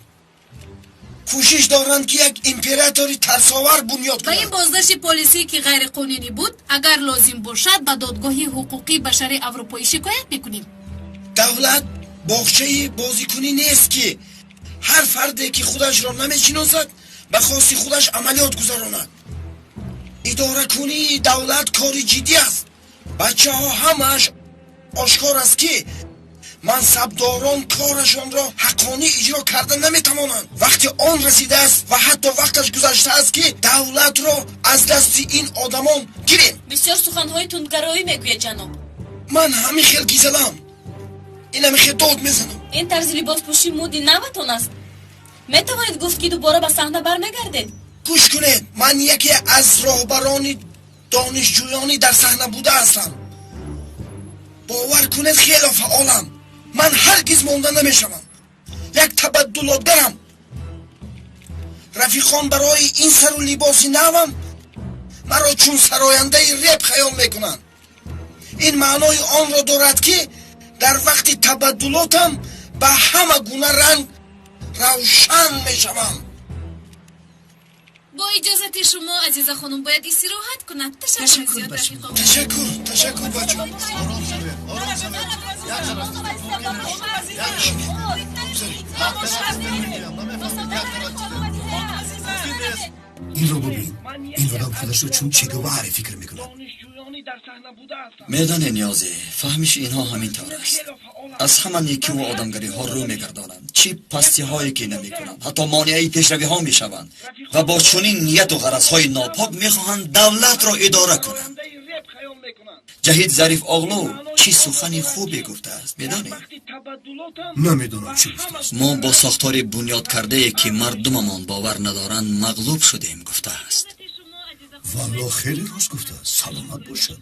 Кӯшиш доранд, ки як императори тарсовар бунёд Ба ин кунанд. Боздошти полисӣ, ки ғайриқонунӣ буд, агар лозим бошад, ба додгоҳи ҳуқуқи башари аврупоӣ шикоят мекунем. Давлат боғчаи бозикунӣ нест, ки ҳар фарде, ки худашро намешиносад, ба хости худаш амалиёт гузаронад. Идоракунии давлат кори ҷиддӣ аст, бачаҳо. Ҳамааш ошкор аст, ки мансабдорон корашонро ҳаққонӣ иҷро карда наметавонанд. Вақти он расидааст ва ҳатто вақташ гузаштааст, ки давлатро аз дасти ин одамон гирем. Бисёр суханҳои тундгароӣ мегӯяд, ҷаноб. Ман ҳамин хел гизалам, ин ҳамин хел дод мезанам. Ин тарзи либоспӯшӣ муди наватон аст. Метавонед гуфт, ки дубора ба саҳна бармегардед? Гӯш кунед, ман яке аз роҳбарони донишҷӯёни дар саҳна буда ҳастам. Бовар кунед, хело фаъолам. Ман ҳаргиз монда намешавам, як табаддулотгарам. Рафиқон барои ин сару либоси навам маро чун сарояндаи реп хаёл мекунанд. Ин маънои онро дорад, ки дар вақти табаддулотам ба ҳама гуна ранг равшан мешавам. Бо иҷозати шумо, Азиза хонум бояд истироҳат кунад. Ташаккур зиёд, рафиқо. Ташаккур, ташаккур, бачо. Ором шавед, ором шавед, як тараф. Мумкин нест. Инро бубин, ин одам худашро чун Че Гевара фикр мекунад. Медонӣ, Ниёзӣ, фаҳмиши инҳо ҳамин тавр аст. Аз ҳама некиву одамгариҳо рӯ мегардонанд, чӣ пастиҳое ки намекунанд, ҳатто монеаи пешравиҳо мешаванд ва бо чунин нияту ғаразҳои нопок мехоҳанд давлатро идора кунанд. Ҷаҳид Зариф Оғлу чӣ сухани хубе гуфтааст, медонӣ? Намедонам, чӣ гуфтааст. Мо бо сохтори бунёдкардае, ки мардумамон бовар надоранд, мағлуб шудем, гуфтааст. Валло, хеле рост гуфтааст, саломат бошад.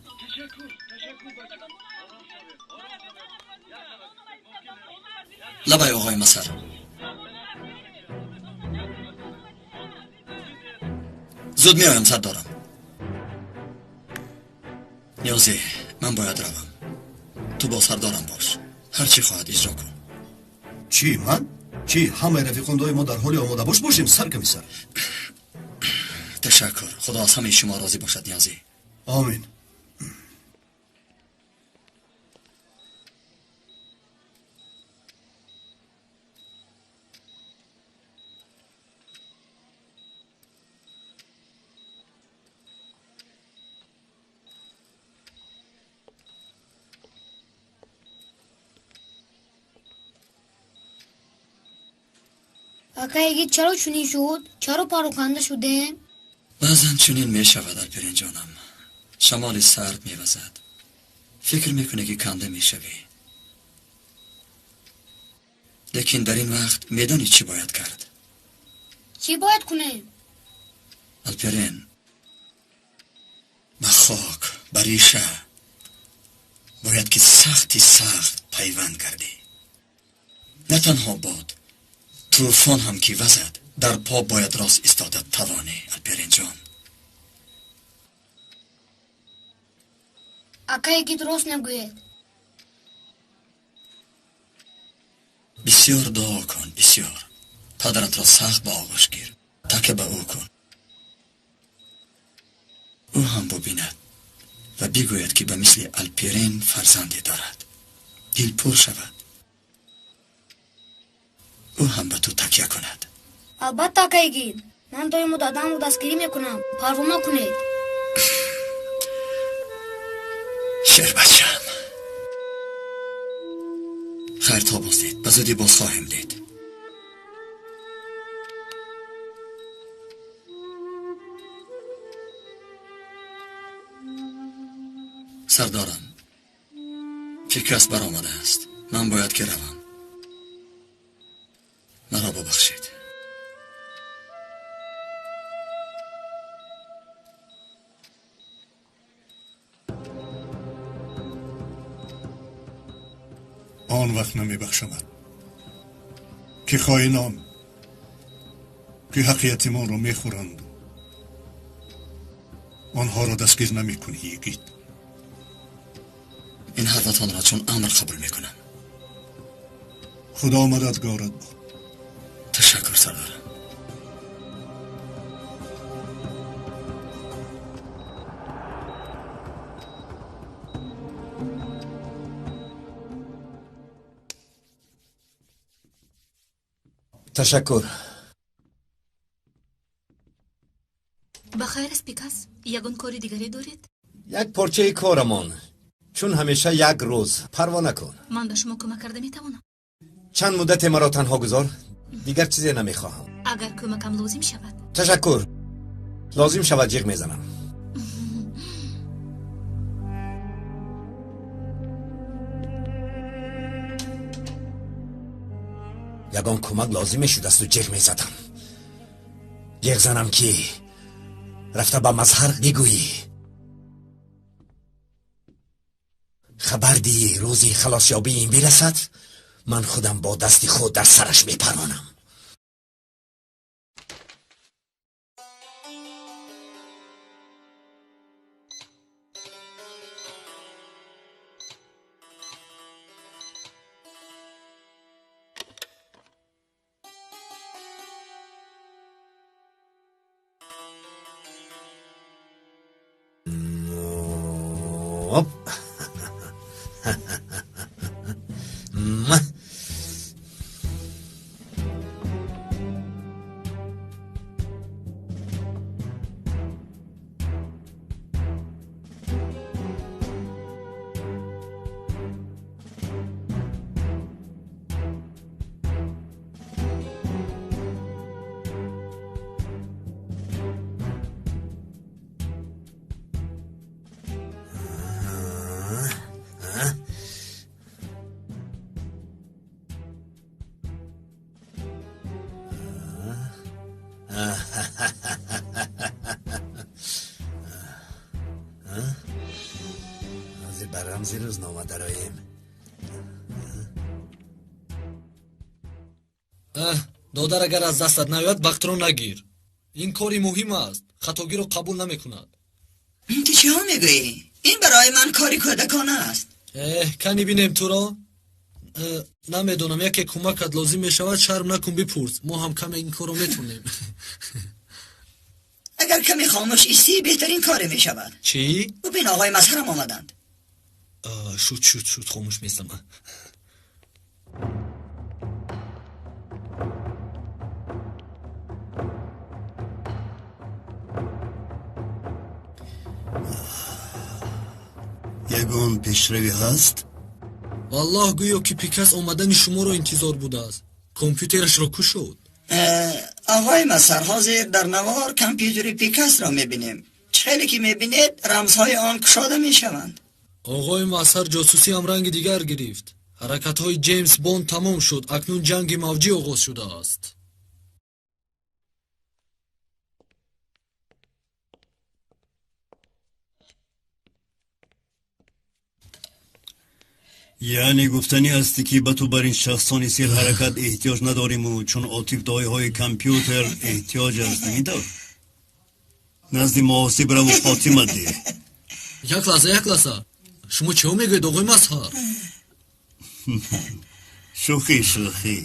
Лабай, оғои Масар. Зуд меоям, сардорам. Ниёзӣ, ман бояд равам. Ту бо сардорам бош, ҳар чӣ хоҳад, иҷро кун. Чӣ, ман чӣ? Ҳамаи рафиқон доимо дар ҳоли омодабош бошем, саркомиссар. Ташаккур. Худо аз ҳамаи шумо розӣ бошад, Ниёзӣ. Омин. Ака Йигит, чаро чунин шуд? Чаро пароканда шудем? Баъзан чунин мешавад, Алперинҷонам. Шамоли сард мевазад, фикр мекунӣ, ки канда мешавӣ. Лекин дар ин вақт медонӣ, чӣ бояд кард? Чӣ бояд кунем? Алперин, ба хок, ба реша бояд ки сахти сахт пайванд гардӣ. На танҳо бод, тӯфон ҳам ки вазад, дар по бояд рост истода тавонӣ, Алперинҷон. Ака Йигит рост мегӯяд. Бисёр дуо кун, бисёр. Падаратро сахт ба оғӯш гир, такя ба ӯ кун. Ӯ ҳам бубинад ва бигӯяд, ки ба мисли Алперин фарзанде дорад, дилпур шавад, ӯ ҳам ба ту такя кунад. Албатта, ака Йигит, ман доимо дадамро дастгирӣ мекунам, парво накунед. Шербачам, хайр, то боздид. Ба зудӣ боз хоҳем дид. Сардорам, фикраст баромадааст, ман бояд ки равам. Маро бубахшед. Он вақт намебахшамад, ки хоинон, ки ҳаққи ятимонро мехӯранд, онҳоро дастгир намекунӣ, йигит. Ин ҳарфатонро чун амр қабул мекунам. Худо мададгорат бод. Ташаккур, сардар. Ташаккур. Ба хайр аст, Пикас? Ягон кори дигаре доред? Як порчаи корамон, чун ҳамеша як рӯз. Парво накун. Ман ба шумо кӯмак карда метавонам. Чанд муддате маро танҳо гузор, дигар чизе намехоҳам. Агар кӯмакам лозим шавад. Ташаккур. Лозим шавад, ҷиғ мезанам. Ягон кӯмак лозим мешудасту ҷиғ мезадам. Ҷиғ занам, ки рафта ба Мазҳар бигӯӣ, хабар диҳӣ, рӯзи халосёбии ин бирасад, ман худам бо дасти худ дар сараш мепаронам. Оп. Муа. Ҳозир ба рамзи рӯзнома дароем. Аҳ, додар, агар аз дастат наояд, вақтро нагир. Ин кори муҳим аст, хатогиро қабул намекунад. Ту чиҳо мегӯӣ? Ин барои ман кори кӯдакона аст. Эҳ, кани бинем туро. Намедонам, яке кӯмакат лозим мешавад, шарм накун, бипурс. Мо ҳам каме ин корро метонем. Агар каме хомӯш истӣ, беҳтарин коре мешавад. Чӣ? Бубин, оғои Мазҳарам омаданд. Шуд, шуд, шуд, хомӯш местам. Ягон пешравӣ ҳаст? Валлоҳ, гӯё ки Пикас омадани шуморо интизор будааст. Компютерашро кушод. Оғои Мазҳар, ҳозир дар навор компютери Пикасро мебинем. Чӣ хеле ки мебинед, рамзҳои он кушода мешаванд. Оғои Мазҳар, ҷосусӣ ҳам ранги дигар гирифт. Ҳаракатҳои Ҷеймс Бонд тамом шуд, акнун ҷанги мавҷӣ оғоз шудааст. Яъне гуфтанӣ ҳастӣ, ки ба ту бар ин шахсони серҳаракат эҳтиёҷ надориму чун Отиф доиҳои компютер эҳтиёҷ аст, ҳамин тавр? Назди муҳосиб раву хотима деҳ. Як лаҳза, як лаҳза, шумо чиҳо мегӯед, оғои Мазҳар? Шӯхӣ, шӯхӣ,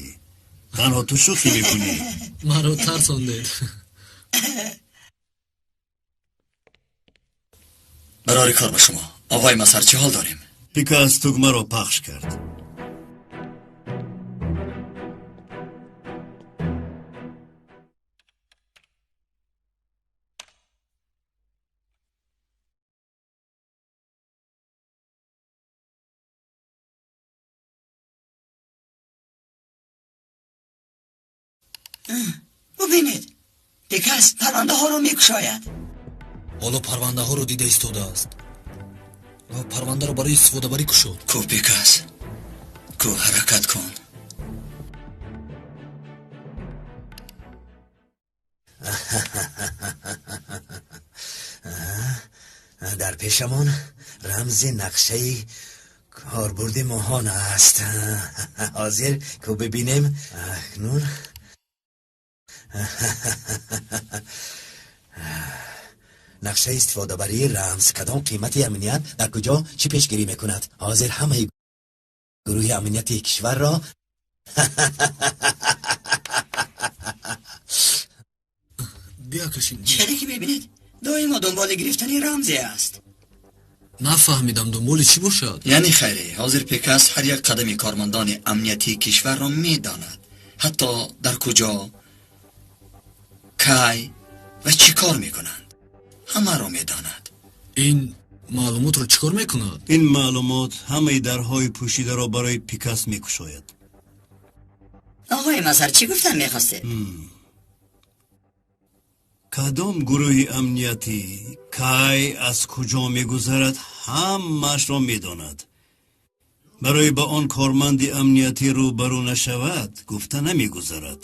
танҳо ту шӯхӣ мекунӣ. Маро тарсондед. Барори кор ба шумо, оғои Мазҳар, чӣ ҳол дорем? Пикас тугмаро пахш кард. Бубинед, Пикас парвандаҳоро мекушояд. Ҳоло парвандаҳоро дида истодааст ва парвандаро барои истифодабарӣ кушод. Ку, Пикас, ку, ҳаракат кун. Дар пешамон рамзи нақшаи корбурди моҳон аст. Ҳозир ку бибинем. Акнун Нақшаи истифодабарии рамз кадом қимати амният дар куҷо чӣ пешгирӣ мекунад? Ҳозир ҳамаи гурӯҳи амнияти кишварро Биякашем. Чизе ки мебинед, доимо дунболи гирифтани рамзе аст. Нафаҳмидам, дунболи чӣ бошад? Яъне хайре, ҳозир Пекас ҳар як қадами кормандони амниятии кишварро медонад, ҳатто дар куҷо, кай ва чӣ кор мекунанд, ҳамаро медонад. Ин маълумотро чӣ кор мекунад? Ин маълумот ҳамаи дарҳои пӯшидаро барои Пикас мекушояд. Оғои Мазҳар, чӣ гуфтан мехостед? Кадом гурӯҳи амниятӣ кай аз куҷо мегузарад, ҳамаашро медонад. Барои ба он корманди амниятӣ рӯбарӯ нашавад, гуфта намегузарад.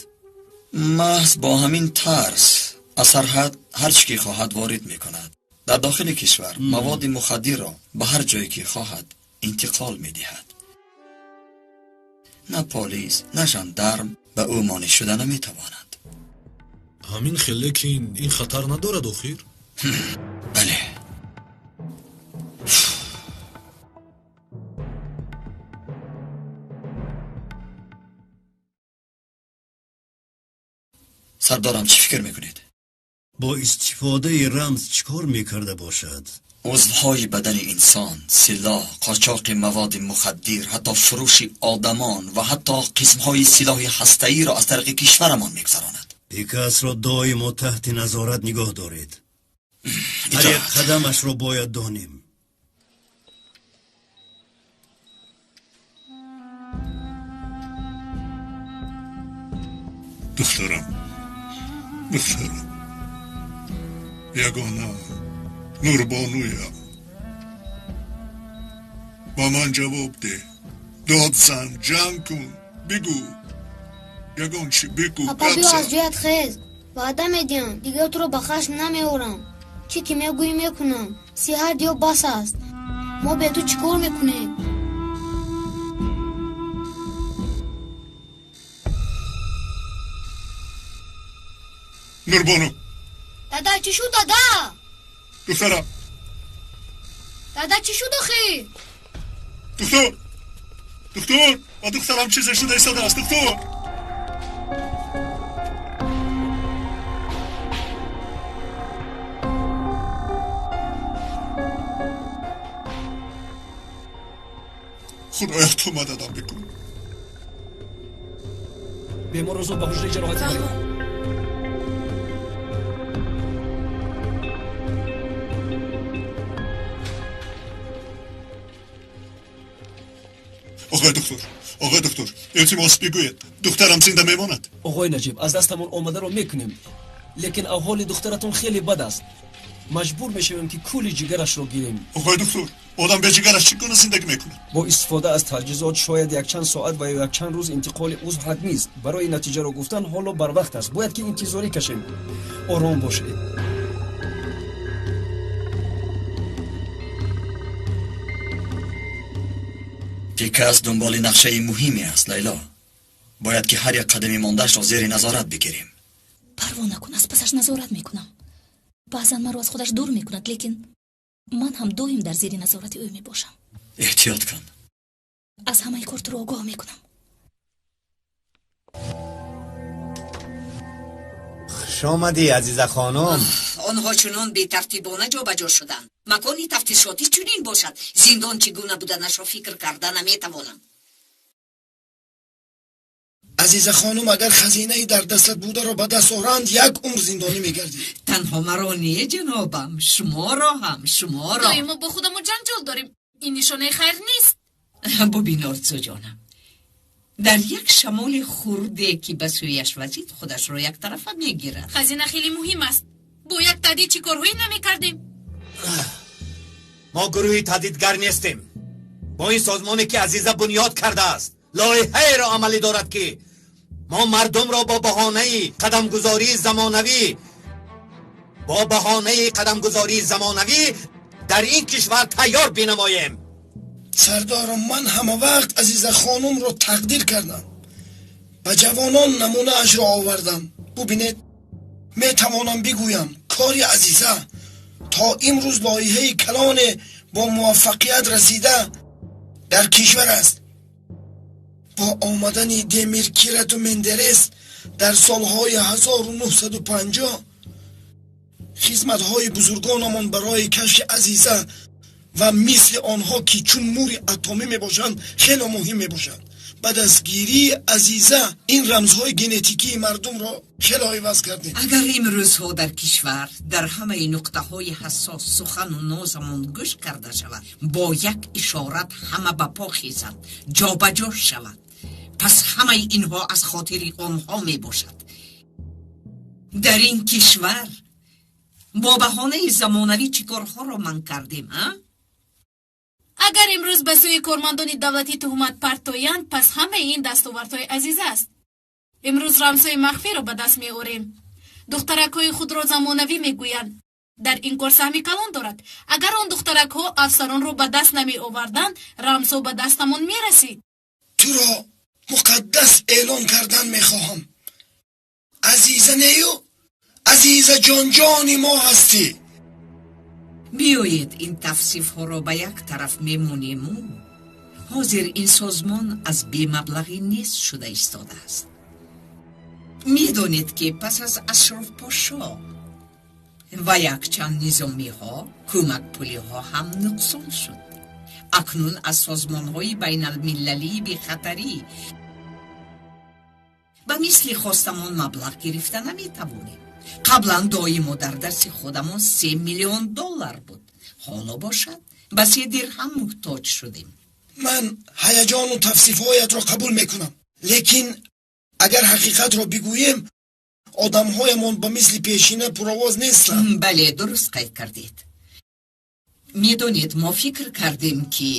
Маҳз бо ҳамин тарс аз сарҳад ҳар чӣ ки хоҳад ворид мекунад. Дар дохили кишвар маводи мухаддирро ба ҳар ҷое ки хоҳад интиқол медиҳад. На полис, на жандарм ба ӯ монеъ шуда наметавонад. Ҳамин хел, лекин ин хатар надорад охир? Бале. Сардорам, чӣ фикр мекунед? Бо истифодаи рамз чӣ кор мекарда бошад? Узвҳои бадани инсон, силоҳ, қочоқи маводи мухаддир, ҳатто фурӯши одамон ва ҳатто қисмҳои силоҳи ҳастаиро аз тариқи кишварамон мегузаронад. Пикасро доимо таҳти назорат нигоҳ доред. Ҳар як қадамашро бояд донем. Духтарам, духтарам, ягона нурбонуям, ба ман ҷавоб деҳ, дод зан, ҷанг кун, бигӯ, ягон чӣ бигӯ. Апа, биё аз ҷоят хез. Ваъда медиҳам, дигар туро ба хашм намеорам. Чӣ ки мегӯӣ мекунам. Сиҳат ё бас аст. Мо бе ту чӣ кор мекунем? Нурбону. Дада, чӣ шуд, дада? Духтарам. Дада, чӣ шуд охӣ? Духтур, духтур, ба духтарам чизе шуда истодааст, духтур. Худоё, ту мададам бикун. Беморро зуд ба ҳуҷраи ҷароҳатӣ баред. Оғои доктор, оғои доктор, илтимос бигӯед, духтарам зинда мемонад? Оғои Наҷиб, аз дастамон омадаро мекунем, лекин аҳволи духтаратон хеле бад аст. Маҷбур мешавем ки кули ҷигарашро гирем. Оғои доктор, одам бе ҷигараш чӣ гуна зиндагӣ мекунад? Бо истифода аз таҷҳизот шояд якчанд соат ва ё якчанд рӯз интиқоли узв ҳатмист. Барои натиҷаро гуфтан ҳоло барвақт аст. Бояд ки интизорӣ кашем. Ором бошед. Пикас дунболи нақшаи муҳиме аст, Лайло. Бояд ки ҳар як қадами мондаашро зери назорат бигирем. Парво накун, аз пасаш назорат мекунам. Баъзан маро аз худаш дур мекунад, лекин ман ҳам доим дар зери назорати ӯ мебошам. Эҳтиёт кун. Аз ҳамаи кор туро огоҳ мекунам. Хуш омадӣ, Азиза хонум. Онҳо чунон бетартибона ҷобаҷо шуданд. Макони тафтишотӣ чунин бошад, зиндон чӣ гуна буданашро фикр карда наметавонам. Азиза хонум, агар хазинаи дар дастат бударо ба даст оранд, як умр зиндонӣ мегардӣ. Танҳо маро не, ҷанобам, шуморо ҳам, шуморо. Доимо бо худамо ҷанҷол дорем. Ин нишонаи хайр нест. Бубин, Орзу ҷонам, дар як шамоли хурде ки ба сӯяш вазид, худашро яктарафа мегирад. Хазина хеле муҳим аст. Бо як таҳдид чӣ корҳое намекардем? Мо гурӯҳи таҳдидгар нестем. Бо ин созмоне ки Азиза бунёд кардааст, лоиҳаеро амалӣ дорад ки мо мардумро бо баҳонаи қадамгузории замонавӣ, бо баҳонаи қадамгузории замонавӣ дар ин кишвар тайёр бинамоем. Сардорам, ман ҳама вақт Азиза хонумро тақдир кардам. Ба ҷавонон намунаашро овардам. Бубинед, метавонам бигӯям, кори Азиза То имрӯз лоиҳаи калоне бо муваффақият расида дар кишвар аст. Бо омадани Демиркирату Мендерес дар солҳои 1950 хизматҳои бузургонамон барои кашфи Азиза ва мисли онҳо, ки чун мури атомӣ мебошанд, хело муҳим мебошанд. Ба дастгирии Азиза ин рамзҳои генетикии мардумро хело иваз кардем. Агар имрӯзҳо дар кишвар дар ҳамаи нуқтаҳои ҳассос сухану нозамон гӯш карда шавад, бо як ишорат ҳама ба по хезанд, ҷобаҷо шавад, пас ҳамаи инҳо аз хотири онҳо мебошад. Дар ин кишвар бо баҳонаи замонавӣ чӣ корҳоро манъ кардем, а? Агар имрӯз ба сӯи кормандони давлатӣ туҳмат партоянд, пас ҳамаи ин дастовардҳои Азиза аст. Имрӯз рамзҳои махфиро ба даст меорем. Духтаракҳои худро замонавӣ мегӯянд. Дар ин кор саҳми калон дорад. Агар он духтаракҳо афсаронро ба даст намеоварданд, рамзҳо ба дастамон мерасид. Туро муқаддас эълон кардан мехоҳам. Азиза нею, Азиза ҷонҷони мо ҳастӣ. Биёед ин тавсифҳоро ба як тараф мемонему ҳозир ин созмон аз бемаблағӣ нест шуда истодааст. Медонед, ки пас аз Ашрофпошо ва якчанд низомиҳо кӯмакпулиҳо ҳам нуқсон шуд. Акнун аз созмонҳои байналмилалии бехатарӣ ба мисли хостамон маблағ гирифта наметавонем. Қаблан доимо дар дасти худамон 3 миллион доллар буд, ҳоло бошад ба 3 дирҳам муҳтоҷ шудем. Ман ҳаяҷону тавсифҳоятро қабул мекунам, лекин агар ҳақиқатро бигӯем, одамҳоямон ба мисли пешина пуровоз нестанд. Бале, дуруст қайд кардед. Медонед, мо фикр кардем, ки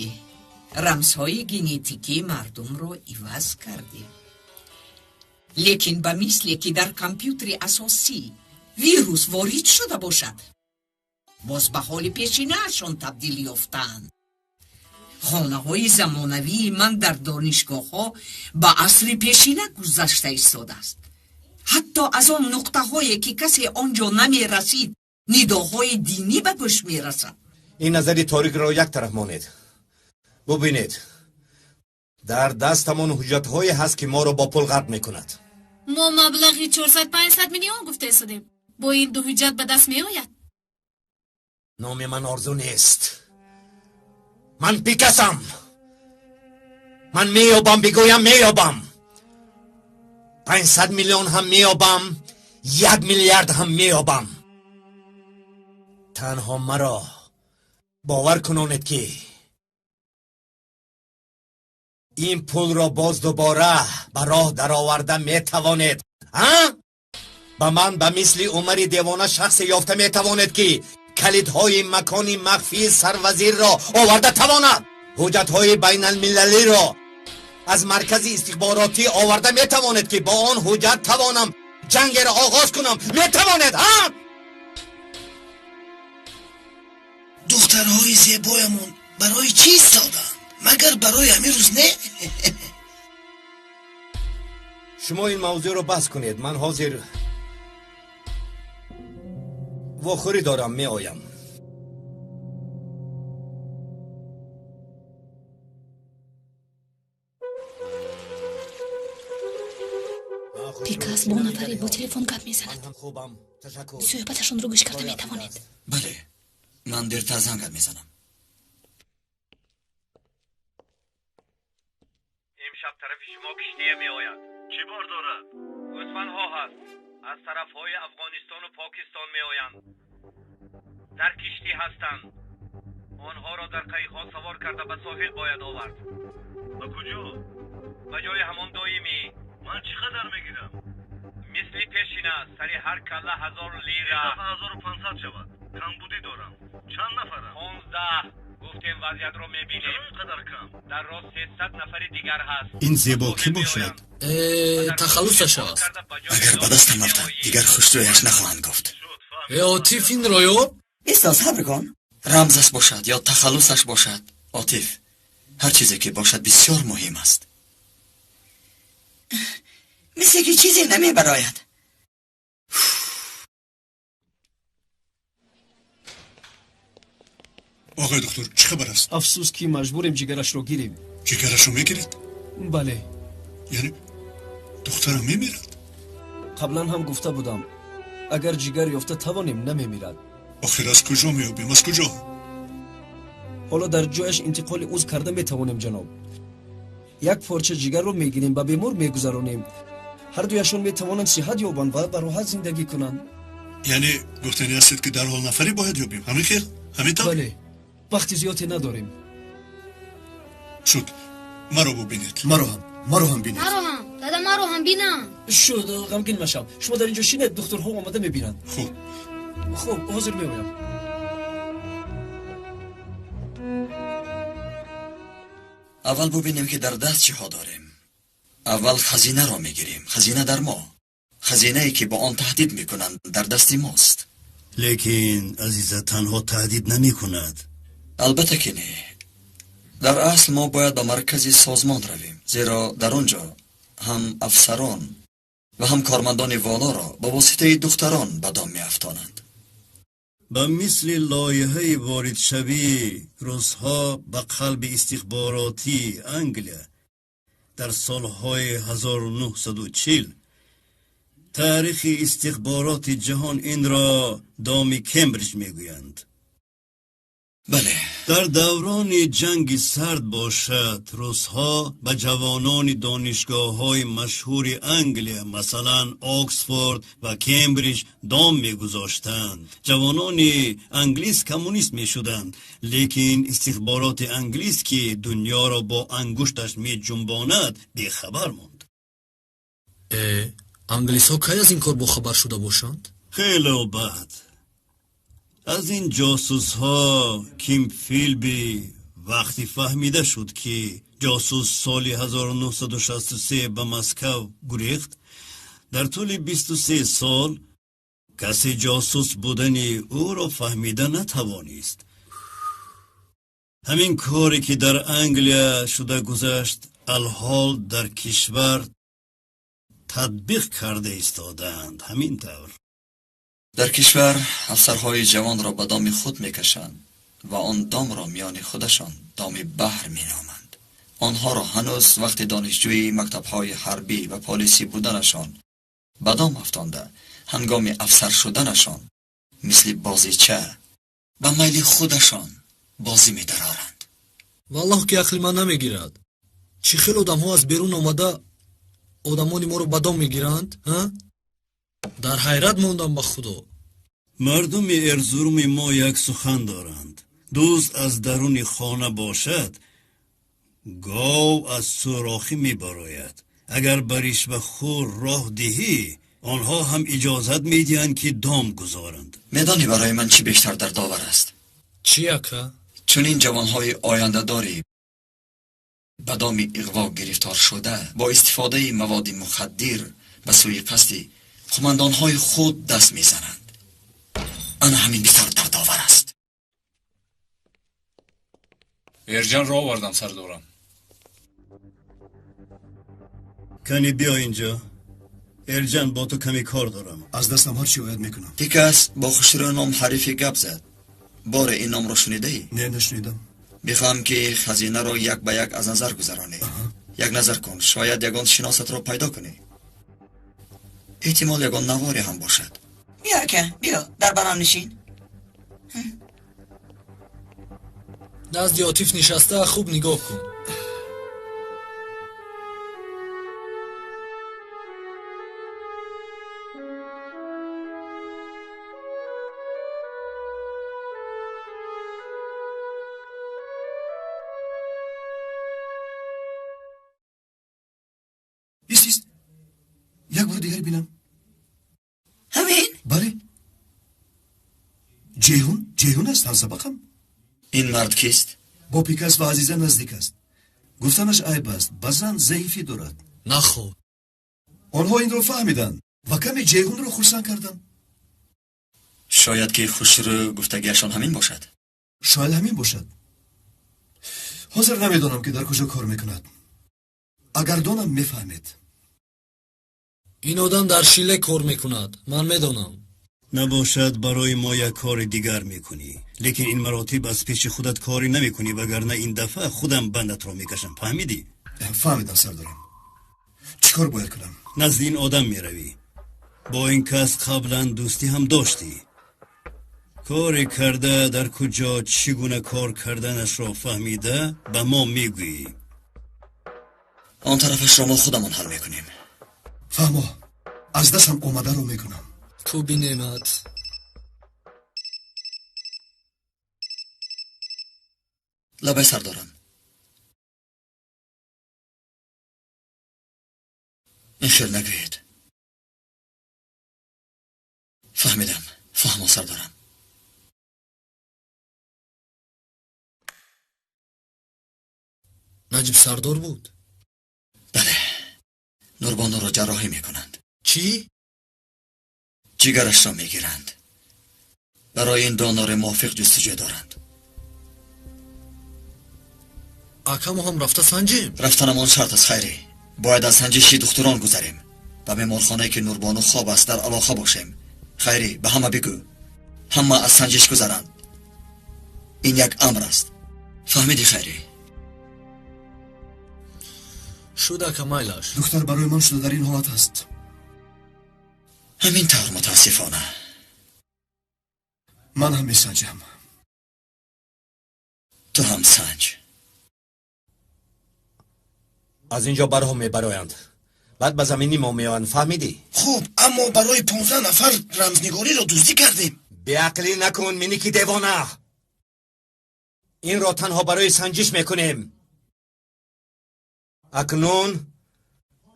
рамзҳои генетикии мардумро иваз кардем, лекин ба мисле ки дар компютери асосӣ вирус ворид шуда бошад, боз ба ҳоли пешинаашон табдил ёфтаанд. Хонаҳои замонавии ман дар донишгоҳҳо ба асри пешина гузашта истодааст. Ҳатто аз он нуқтаҳое, ки касе он ҷо намерасид, нидоҳои динӣ ба гӯш мерасад. Ин назари торикро як тараф монед. Бубинед, дар дастамон ҳуҷҷатҳое ҳаст, ки моро бо пул ғарқ мекунад. Мо маблағи 400-500 миллион гуфта истодем. Бо ин ду ҳуҷҷат ба даст меояд. Номи ман Орзу нест, ман Пикасам. Ман меёбам, бигӯям, меёбам. 500 миллион ҳам меёбам, 1 миллиард ҳам меёбам. Танҳо маро бовар кунонед, ки ин пулро боз дубора ба роҳ дароварда метавонед. А ба ман ба мисли Умари девона шахсе ёфта метавонед, ки калидҳои макони махфии сарвазирро оварда тавонад, ҳуҷҷатҳои байналмилалиро аз маркази истихборотӣ оварда метавонед, ки бо он ҳуҷҷат тавонам ҷангеро оғоз кунам? Метавонед, а? Духтарҳои зебоямон барои чӣ истоданд? Магар барои ҳамин рӯз не? Шумо ин мавзӯъро баҳс кунед, ман ҳозир вохӯрӣ дорам, меоям. Пикас бо нафаре бо телефон гап мезанад. Хубам, ташаккур. Суҳбаташонро гӯш карда метавонед. Бале, ман дертар зангат мезанам. Имшаб тарафи шумо киштие меояд. Чӣ бор дорад? Гӯсфандҳо ҳаст, аз тарафҳои Афғонистону Покистон меоянд, дар киштӣ ҳастанд. Онҳоро дар қайиқҳо савор карда ба соҳил бояд овард. Ба куҷо? Ба ҷои ҳамон доимӣ. Ман чӣ қадар мегирам? Мисли пешина, сари ҳар калла 1000 лира. Ин дафъа 1500 шавад, камбудӣ дорам. Чанд нафарам? 15. Гуфтем, вазъиятро мебинем. Чаро ин қадар кам? Дар рост 300 нафари дигар ҳаст. Ин зебо кӣ бошад? Тахаллусаш аст. Агар ба дастам афтад, дигар хушрӯяш нахоҳанд гуфт. Отиф, инро ёб. Исто, сабр кун. Рамзаш бошад ё тахаллусаш бошад, Отиф, ҳар чизе ки бошад, бисёр муҳим аст. Мисле ки чизе намебарояд. Оғои доктор, чӣ хабар аст? Афсӯс, ки маҷбурем ҷигарашро гирем. Ҷигарашро мегиред? Бале. Яъне духтарам мемирад? Қаблан ҳам гуфта будам, агар ҷигар ёфта тавонем, намемирад. Охир аз куҷо меёбем? Аз куҷо? Ҳоло дар ҷояш интиқоли узв карда метавонем, ҷаноб. Як порча ҷигарро мегирем, ба бемор мегузаронем. Ҳардуяшон метавонанд сиҳат ёбанд ва бароҳат зиндагӣ кунанд. Яъне гуфтанӣ ҳастед, ки дарҳол нафаре бояд ёбем, ҳамин хел, ҳамин тавр? Бале, вақти зиёде надорем. Шуд, маро бубинед. Маро ҳам, маро ҳам бинед. Маро ҳам, дада, маро ҳам бинам. Шуд, ғамгин машав. Шумо дар ин ҷо шинед, духтурҳо омада мебинанд. Хуб. Хуб, ҳозир меоям. Аввал бубинем, ки дар даст чиҳо дорем. Аввал хазинаро мегирем. Хазина дар мо, хазинае ки бо он таҳдид мекунанд, дар дасти мост. Лекин Азиза танҳо таҳдид намекунад. Албатта ки не. Дар асл мо бояд ба маркази созмон равем, зеро дар он ҷо ҳам афсарон ва ҳам кормандони волоро ба воситаи духтарон ба дом меафтонанд. Ба мисли лоиҳаи воридшавии русҳо ба қалби истихборотии Англия дар солҳои 1940, таърихи истихбороти ҷаҳон инро доми Кембриҷ мегӯянд. Бале. Дар даврони ҷанги сард бошад, русҳо ба ҷавонони донишгоҳҳои машҳури Англия, масалан Оксфорд ва Кембриҷ, дом мегузоштанд. Ҷавонони англис коммунист мешуданд, лекин истихбороти англис, ки дунёро бо ангушташ меҷунбонад, бехабар монд. Э, англисҳо кай аз ин кор бохабар шуда бошанд? Хеле бад. Аз ин ҷосусҳо Ким Филби вақте фаҳмида шуд, ки ҷосус соли 1963 ба Москав гурехт, дар тӯли 23 сол касе ҷосус будани ӯро фаҳмида натавонист. Ҳамин коре ки дар Англия шуда гузашт, алҳол дар кишвар татбиқ карда истодаанд. Ҳамин тавр. Дар кишвар афсарҳои ҷавонро ба доми худ мекашанд ва он домро миёни худашон доми баҳр меноманд. Онҳоро ҳанӯз вақти донишҷӯи мактабҳои ҳарбӣ ва полисӣ буданашон ба дом афтонда, ҳангоми афсар шуданашон мисли бозича ба майли худашон бозӣ медароранд. Валлоҳ, ки ақли ман намегирад, чӣ хел одамҳо аз берун омада одамони моро ба дом мегиранд, а? Дар ҳайрат мондам, ба худо. Мардуми Эрзуруми мо як сухан доранд: дузд аз даруни хона бошад, гов аз сӯрохӣ мебарояд. Агар ба ришвахӯр роҳ диҳӣ, онҳо ҳам иҷозат медиҳанд, ки дом гузоранд. Медонӣ, барои ман чӣ бештар дардовар аст? Чӣ, ака? Чунин ҷавонҳои ояндадорӣ ба доми иғво гирифтор шуда, бо истифодаи маводи мухаддир ба сӯи қасди қумандонҳои худ даст мезананд. Ана ҳамин бисёр дардовар аст. Эрҷанро овардам, сардорам. Кани биё инҷо, Эрҷан, бо ту каме кор дорам. Аз дастам ҳар чӣ ояд, мекунам. Пикас бо хушрӯ ном ҳарифи гап зад. Боре ин номро шунидаӣ? Не, нашунидам. Мехоҳам, ки хазинаро як ба як аз назар гузаронӣ. Як назар кун, шояд ягон шиносатро пайдо кунӣ. Эҳтимол, ягон наворе ҳам бошад. Биё, ака, биё, дар барам нишин. Назди Отиф нишаста хуб нигоҳ кун. Ист, ист, як бори дигар бинам. Ҳамин? Бале, Ҷейҳун, Ҷейҳун аст, ҳамсабақам. Ин мард кист? Бо Пикас ва Азиза наздик аст. Гуфтанаш айб аст, ба зан заифӣ дорад. Наход. Онҳо инро фаҳмиданд ва каме Ҷейҳунро хурсанд карданд. Шояд, ки хушрӯ гуфтагиашон ҳамин бошад. Шояд ҳамин бошад. Ҳозир намедонам, ки дар куҷо кор мекунад. Агар донам, мефаҳмед. Ин одам дар Шиле кор мекунад, ман медонам. Набошад барои мо як кори дигар мекунӣ, лекин ин маротиб аз пеши худат корӣ намекунӣ, вагарна ин дафъа худам бандатро мекашам. Фаҳмидӣ? Фаҳмидам, сардорам. Чӣ кор бояд кунам? Назди ин одам меравӣ. Бо ин кас қаблан дӯстӣ ҳам доштӣ. Коре карда, дар куҷо чӣ гуна кор карданашро фаҳмида ба мо мегӯӣ. Он тарафашро мо худамон ҳал мекунем. Фаҳмо, аз дастам омадаро мекунам. Ту бинемат. Лабай, сардорам. Ин хел нагӯед. Фаҳмидам, фаҳмо, сардорам. Наҷиб сардор буд? Бале, Нурбонуро ҷарроҳӣ мекунанд. Чӣ? Ҷигарашро мегиранд. Барои ин донори мувофиқ ҷустуҷӯ доранд. Ака, мо ҳам рафта санҷем? Рафтанамон шарт аст, Хайрӣ. Бояд аз санҷиши духтурон гузарем. Ба беморхонае ки Нурбону хоб аст дар алоқа бошем. Хайрӣ, ба ҳама бигӯ, ҳама аз санҷиш гузаранд. Ин як амр аст. Фаҳмидӣ, Хайрӣ? Шуд, ака, майлаш. Духтар барои ман шуда дар ин ҳолат аст. Ҳамин тавр, мутаассифона. Ман ҳам месанҷам. Ту ҳам санҷ. Аз инҷо барҳо мебароянд, баъд ба замини мо меоянд, фаҳмидӣ? Хуб, аммо барои 15 нафар рамзнигориро дуздӣ кардем. Беақлӣ накун, миники девона. Инро танҳо барои санҷиш мекунем. Акнун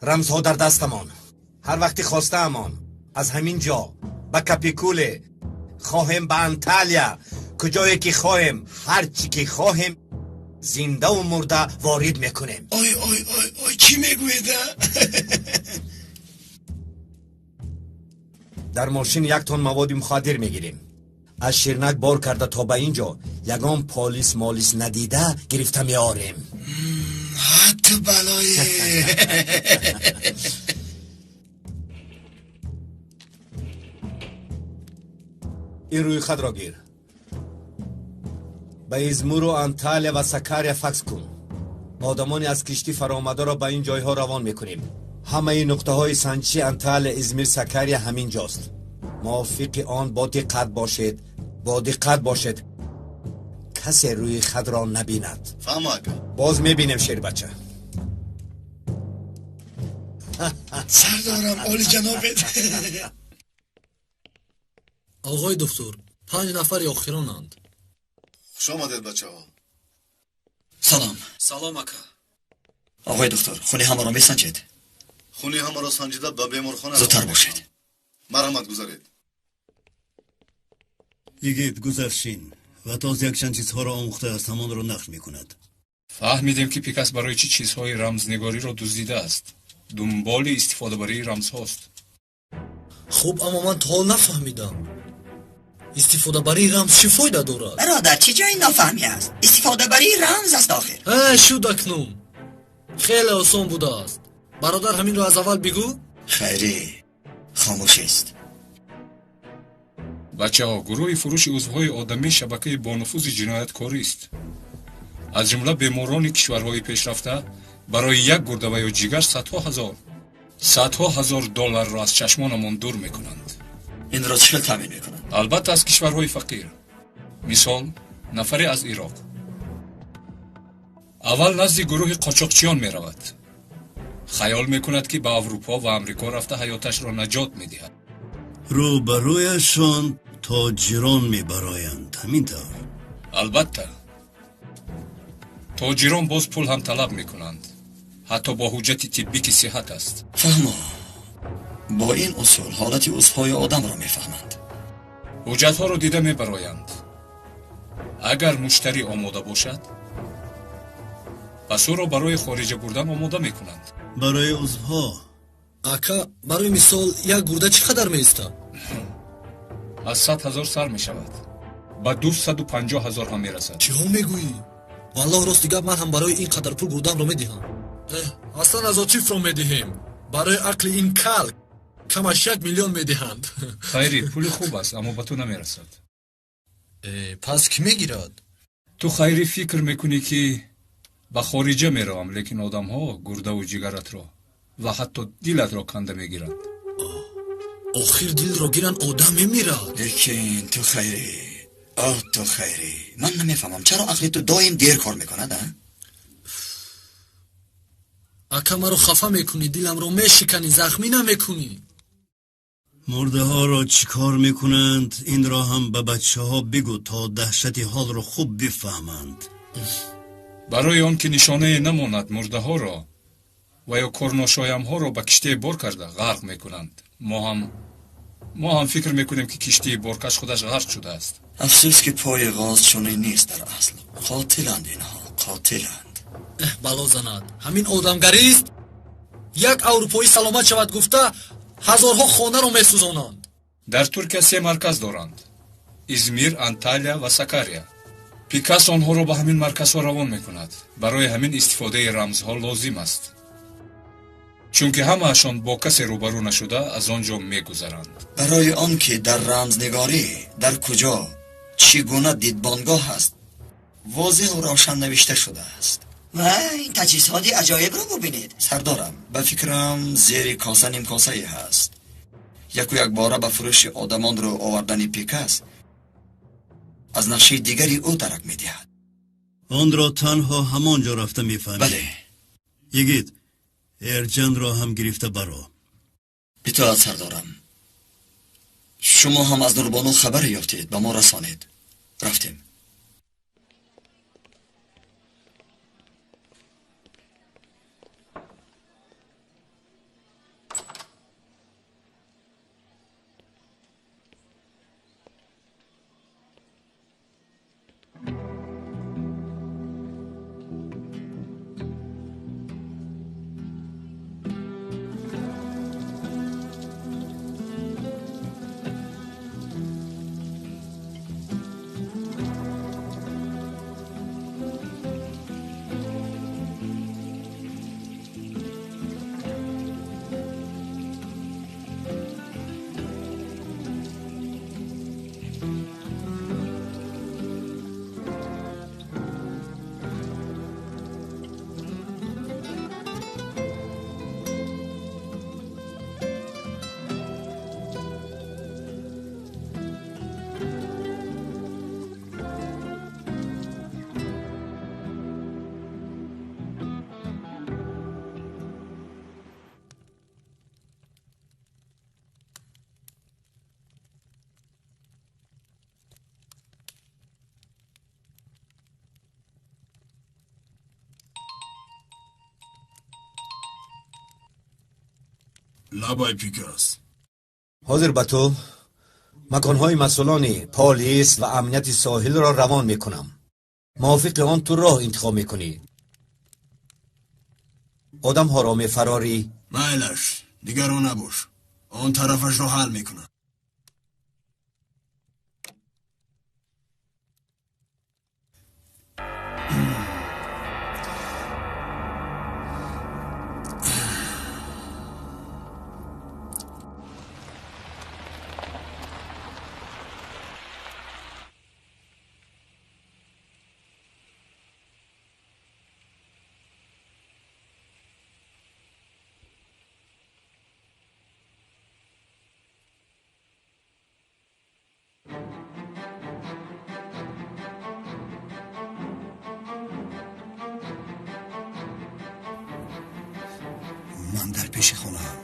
рамзҳо дар дастамон. Ҳар вақти хостаамон аз ҳамин ҷо ба Капикуле хоҳем, ба Анталия, куҷое ки хоҳем, ҳар чӣ ки хоҳем, зиндаву мурда ворид мекунем. Ой, ой, ой, ой, чӣ мегӯед? Дар мошин як тон маводи мухаддир мегирем. Аз Ширнак бор карда то ба ин ҷо ягон полис молис надида гирифта меорем. Ҳатто балое. Ин рӯйхатро гир, ба Измуру Анталия ва Сакария факс кун. Одамоне аз киштӣ фаромадаро ба ин ҷойҳо равон мекунем. Ҳамаи нуқтаҳои санҷиши Анталия, Измир, Сакария ҳамин ҷост. Мувофиқи он бо диққат бошед, бо диққат бошед, касе рӯи хатро набинад. Фаҳмо, ака. Боз мебинем, шербача. Сардорам, олиҷанобед. Оғои духтур, панҷ нафари охиронанд. Хуш омадед, бачаҳо. Салом. Салом, ака. Оғои духтур, хуни ҳамаро месанҷед? Хуни ҳамаро санҷида ба беморхона. Зудтар бошед. Марҳамат, гузаред. Йигит, гузаршин ва тоз якчанд чизҳоро омӯхтааст, ҳамонро нақл мекунад. Фаҳмидем, ки Пикас барои чӣ чизҳои рамзнигориро дуздидааст. Дунболи истифодабарии рамзҳост. Хуб, аммо ман то ҳол нафаҳмидам, истифодабарии рамз чӣ фоида дорад? Бародар, чӣ ҷои нофаҳмӣ аст? Истифодабарии рамз аст охир. Э, шуд, акнун хеле осон будааст. Бародар, ҳаминро аз аввал бигӯ. Хайрӣ хомӯшист. Бачаҳо, гурӯҳи фурӯши узвҳои одамӣ шабакаи бонуфузи ҷинояткорист. Аз ҷумла беморони кишварҳои пешрафта барои як гурда ва ё ҷигар садҳо ҳазор долларро аз чашмонамон дур мекунанд. Инро чӣ хел таъмин мекунанд? Албатта, аз кишварҳои фақир. Мисол, нафаре аз Ироқ аввал назди гурӯҳи қочоқчиён меравад. Хаёл мекунад, ки ба Аврупо ва Амрико рафта ҳаёташро наҷот медиҳад. Рӯбарӯяшон тоҷирон мебароянд, ҳамин тавр? Албатта, тоҷирон боз пул ҳам талаб мекунанд, ҳатто бо ҳуҷҷати тиббӣ, ки сиҳат аст. Фаҳмо, бо ин усул ҳолати узвҳои одамро мефаҳманд. Ҳуҷҷатҳоро дида мебароянд. Агар муштарӣ омода бошад, пас ӯро барои хориҷа бурдан омода мекунанд. Барои узвҳо. Ака, барои мисол, як гурда чӣ қадар меистад? Аз 100 000 сар мешавад, ба 250 000 ҳам мерасад. Чиҳо мегӯӣ? Валлоҳ, рости гап, ман ҳам барои ин қадар пул гурдаамро медиҳам. Аслан аз Отифро медиҳем. Барои ақли ин кал, Камаш 1 миллион медиҳанд. Хайрӣ, пули хуб аст, аммо ба ту намерасад. Пас кӣ мегирад? Ту хайрӣ фикр мекунӣ, ки ба хориҷа меравам, лекин одамҳо гурдаву ҷигаратро ва ҳатто дилатро канда мегиранд. Охир дилро гиранд, одам мемирад. Лекин ту хайрӣ, оҳ ту хайрӣ, ман намефаҳмам чаро ақли ту доим дер кор мекунад, а? Ака, маро хафа мекунӣ, диламро мешиканӣ, захмӣ намекунӣ. Мурдаҳоро чӣ кор мекунанд, инро ҳам ба бачаҳо бигӯ, то даҳшати ҳолро хуб бифаҳманд. Барои он ки нишонае намонад, мурдаҳоро ва ё корношоямҳоро ба киштие бор карда ғарқ мекунанд. Мо ҳам фикр мекунем, ки киштии боркаш худаш ғарқ шудааст. Афсӯс, ки пои ғоз чунин нест дар асл. Қотиланд инҳо, қотиланд. Бало занад, ҳамин одамгарист. Як аврупоӣ саломат шавад гуфта, ҳазорҳо хонаро месӯзонанд. Дар Туркия 3 марказ доранд: Измир, Анталия ва Сакария. Пикас онҳоро ба ҳамин марказҳо равон мекунад. Барои ҳамин истифодаи рамзҳо лозим аст, чунки ҳамаашон бо касе рӯбарӯ нашуда аз он ҷо мегузаранд. Барои он ки дар рамзнигорӣ дар куҷо чӣ гуна дидбонгоҳ аст, возеҳу равшан навишта шудааст. Ва ин таҷҳизоти аҷоибро бубинед. Сардорам, ба фикрам зери коса нимкосае ҳаст. Яку якбора ба фурӯши одамонро овардани Пикас аз нақшаи дигари ӯ дарак медиҳад. Онро танҳо ҳамон ҷо рафта мефаҳмӣ. Бале. Йигит, Эрҷанро ҳам гирифта баро. Итоат, сардорам. Шумо ҳам аз Нурбону хабаре ёфтед, ба мо расонед. Рафтем. Лабай Пикас. Ҳозир ба ту маконҳои масъулони полис ва амнияти соҳилро равон мекунам. Мувофиқи он ту роҳ интихоб мекунӣ. Одамҳоро мефарорӣ. Майлаш, дигарон набош. Он тарафашро ҳал мекунам. Ман дар пеши хонаам.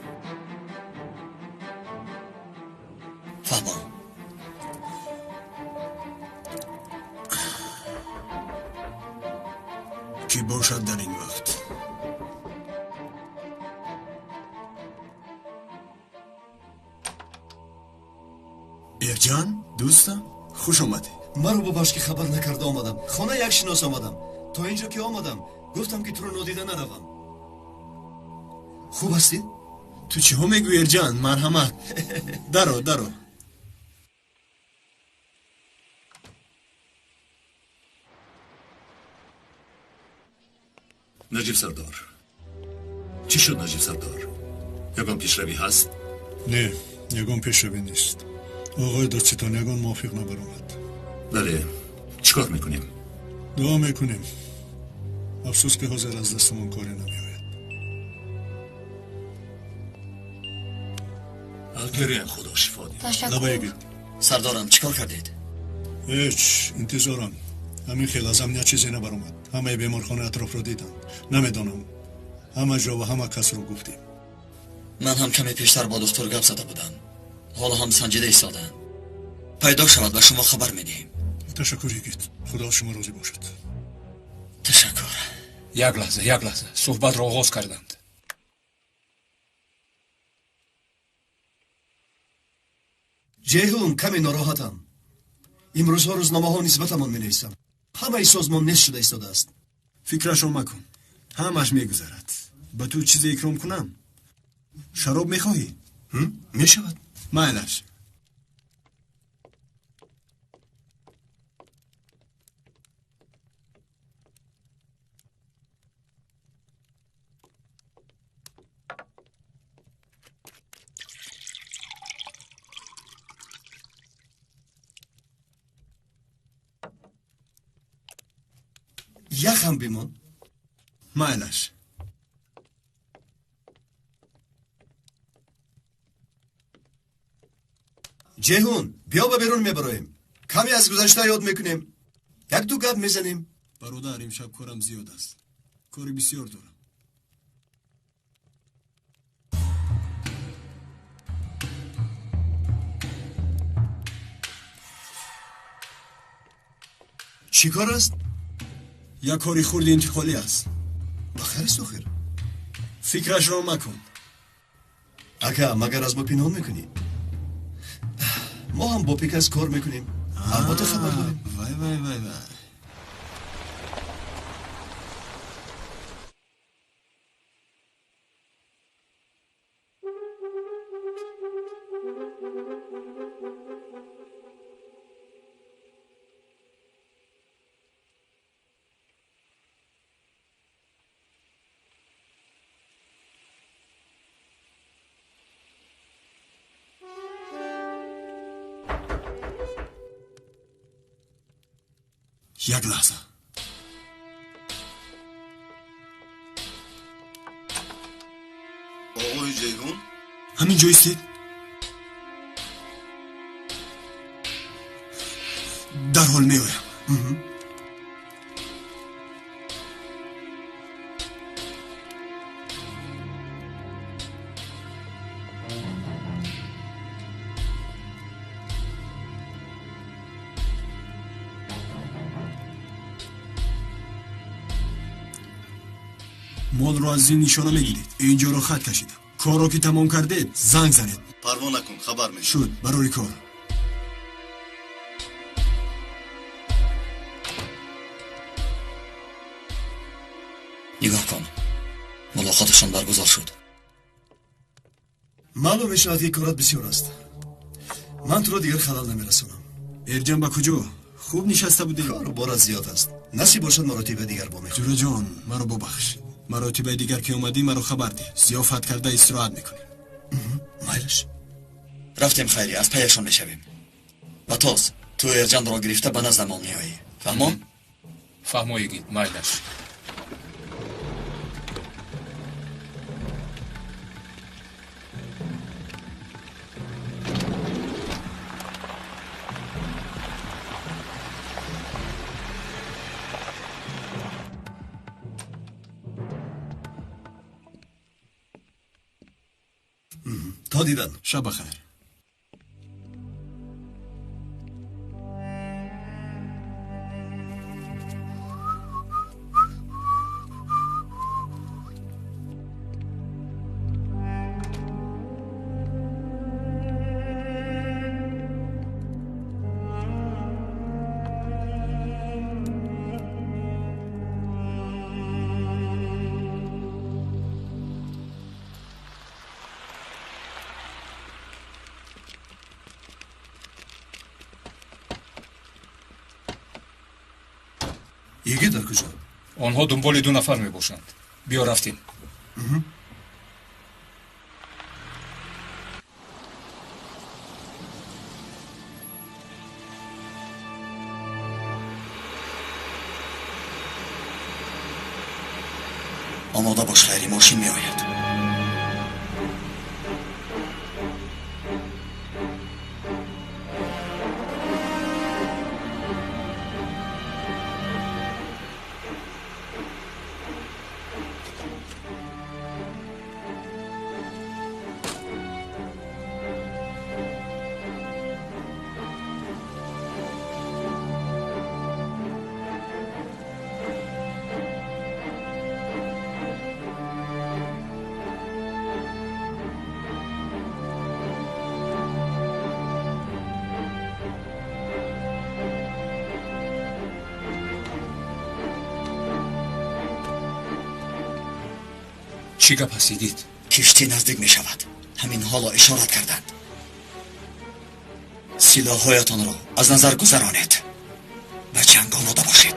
Фаҳмам. Кӣ бошад дар ин вақт? Эрҷан, дӯстам, хуш омадӣ. Маро бубахш, ки хабар накарда омадам. Хона як шинос омадам. То ин ҷо ки омадам, гуфтам, ки туро нодида наравам. Хуб ҳастӣ? Ту чиҳо мегӯӣ, Эрҷан? Марҳамат. Даро, даро. Наҷиб сардор, чӣ шуд, Наҷиб сардор? Ягон пешравӣ ҳаст? Не, ягон пешравӣ нест. Оғои додситон ягон мувофиқ набаромад. Бале, чӣ кор мекунем? Дуо мекунем. Афсӯс ки ҳозир аз дастамон коре намеояд. Алгерия худо шифо диҳад. Ташаккур. Сардорам, чӣ кор кардед? Ҳеҷ, интизорам. Ҳамин хел аз амният чизе набаромад. Ҳамаи беморхонаи атрофро диданд. Намедонам. Ҳама ҷо ва ҳама касро гуфтем. Ман ҳам каме пештар бо духтур гап зада будам. Ҳоло ҳам санҷида истодаанд. Пайдо шавад ба шумо хабар медиҳем. Ташаккур, йигит. Худо аз шумо розӣ бошад. Ташаккур. Як лаҳза, як лаҳза. Суҳбатро оғоз карданд. Ҷейҳун, каме нороҳатам. Имрӯзҳо рӯзномаҳо нисбатамон менависанд. Ҳамаи созмон нест шуда истодааст. Фикрашро макун. Ҳамаш мегузарад. Ба ту чизе икром кунам? Шароб мехоҳӣ? Мешавад. Майлаш. Яхам бимон. Майлаш. Ҷейҳун, биё ба берун мебароем. Каме аз гузашта ёд мекунем. Як-ду гап мезанем. Бародар, имшаб корам зиёд аст. Кори бисёр дорам. Чӣ кор аст? Як кори хурди интиқолӣ аст. Ба хайр аст охир. Фикрашро макун. Ака, магар аз мо пинҳон мекунӣ? Мо ҳам бо Пикас кор мекунем. Албатта хабар дорем. Вай, вай, вай, вай. Як лаҳза. Оғои Ҷейҳун? Ҳамин ҷо истед. Дарҳол меоям. Молро аз ин нишона мегиред. Инҷоро хат кашидам. Корро ки тамом кардед, занг занед. Парво накун, хабар медиҳам. Шуд, барори кор. Нигоҳ кун. Мулоқоташон баргузор шуд. Маълум мешавад ки корат бисёр аст. Ман туро дигар халал намерасонам. Эрҷан ба куҷо? Хуб нишаста будем. Кору борат зиёд аст. Насиб бошад маротиба дигар бо мехӯрем. Ҷураҷон, маро бубахш. Маротибаи дигар ки омадӣ маро хабар деҳ. Зиёфат карда истироҳат мекунем. Майлаш. Рафтем хайри, аз паяшон мешавем. Ва тоз, ту Эрҷанро гирифта ба наздамон меоӣ. Фаҳмон? Фаҳмо, йигит, майлаш. То дидан. Шаб бахайр. Йигит дар куҷо? Онҳо дунболи ду нафар мебошанд. Биё рафтем. Омода бош, Хайри, мошин меояд. Чӣ гап ҳаст, Йигит? Киштӣ наздик мешавад. Ҳамин ҳоло ишорат карданд. Силоҳҳоятонро аз назар гузаронед. Ба ҷанг омода бошед.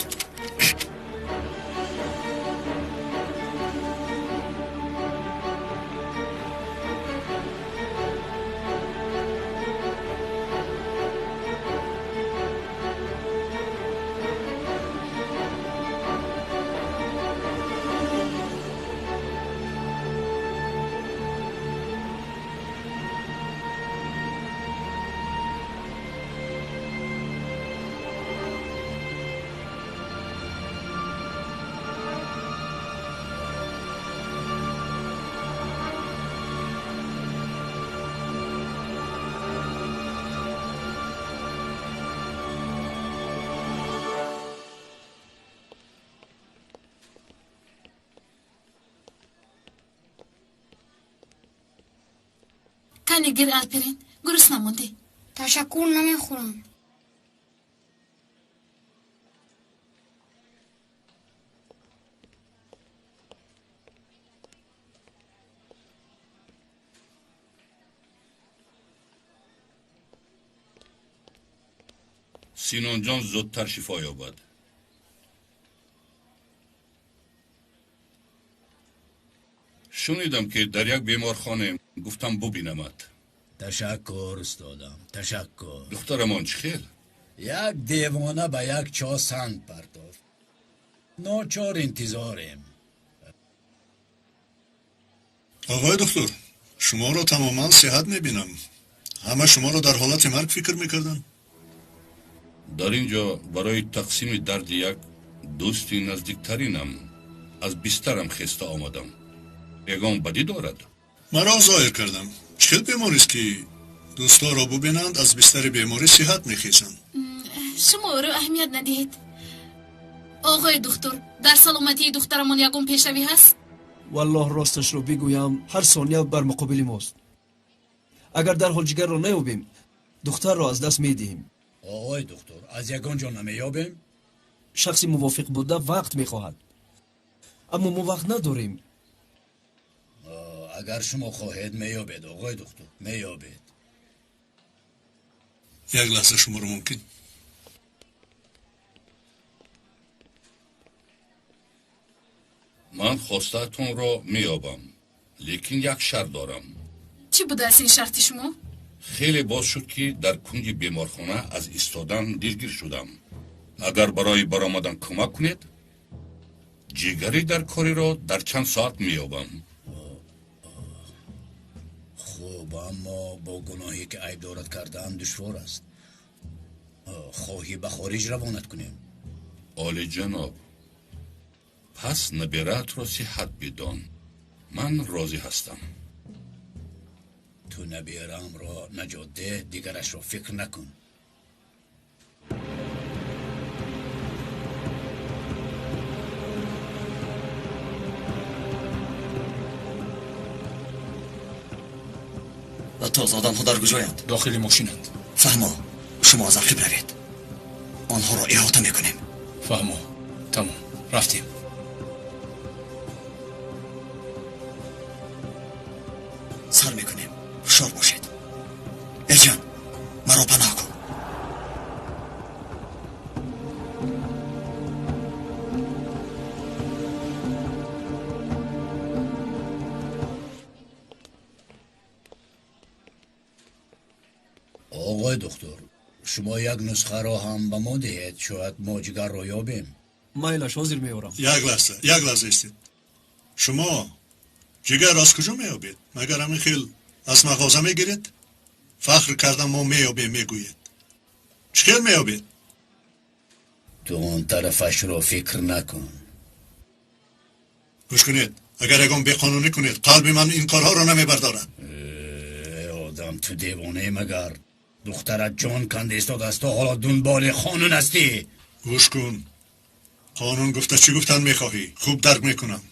Кани гир, Алперин, гурусна мондӣ. Ташаккур, намехӯрам. Синонҷон зудтар шифо ёбад. Шунидам, ки дар як беморхонаем, гуфтам бубинамат. Ташаккур, устодам, ташаккур. Духтарамон чӣ хел? Як девона ба як чоҳ санг партофт. Ночор интизорем. Оғои духтур, шуморо тамоман сиҳат мебинам. Ҳама шуморо дар ҳолати марг фикр мекарданд. Дар ин ҷо барои тақсими дарди як дӯсти наздиктаринам аз бистарам хеста омадам. Ягон бадӣ дорад? Маро зоҳир кардам. Чӣ хел беморист, ки дӯстҳоро бубинанд, аз бистари беморӣ сиҳат мехезанд? Шумо ӯро аҳамият надиҳед. Оғои духтур, дар саломатии духтарамон ягон пешравӣ ҳаст? Валлоҳ, росташро бигӯям, ҳар сония бар муқобили мост. Агар дарҳол ҷигарро наёбем, духтарро аз даст медиҳем. Оғои духтур, аз ягон ҷо намеёбем? Шахси мувофиқ буда вақт мехоҳад, аммо мо вақт надорем. Агар шумо хоҳед, меёбед, оғои духтур, меёбед. Як лаҳза шуморо мумкин? Ман хостаатонро меёбам, лекин як шарт дорам. Чӣ будааст ин шарти шумо? Хеле боз шуд, ки дар кунҷи беморхона аз истодан дилгир шудам. Агар барои баромадан кӯмак кунед, ҷигари дар кориро дар чанд соат меёбам. Хуб, аммо бо гуноҳе ки айб дорад кардан душвор аст. Хоҳӣ ба хориҷ равонат кунем? Олиҷаноб, пас набираатро сиҳат бидон. Ман розӣ ҳастам. Ту набираамро наҷот деҳ, дигарашро фикр накун. Ва тоз одамҳо дар куҷоянд? Дохили мошинанд. Фаҳмо, шумо аз ақиб равед. Онҳоро иҳота мекунем. Фаҳмо, тамом, рафтем. Сар мекунем. Ҳушёр бошед. Эрҷан, маро паноҳ кун. Оғои духтур, шумо як нусхаро ҳам ба мо диҳед, шояд мо ҷигарро ёбем. Майлаш, ҳозир меорам. Як лаҳза, як лаҳза истед. Шумо ҷигар аз куҷо меёбед? Магар ҳамин хел аз мағоза мегиред? Фахр карда мо меёбем мегӯед. Чӣ хел меёбед? Ту он тарафашро фикр накун. Гӯш кунед, агар ягон беқонунӣ кунед, қалби ман ин корҳоро намебардорад. Одам, ту девонае магар? Духтарат ҷон канда истодааст, то ҳоло дунболи қонун ҳастӣ. Гӯш кун, қонун гуфта чӣ гуфтан мехоҳӣ? Хуб дарк мекунам.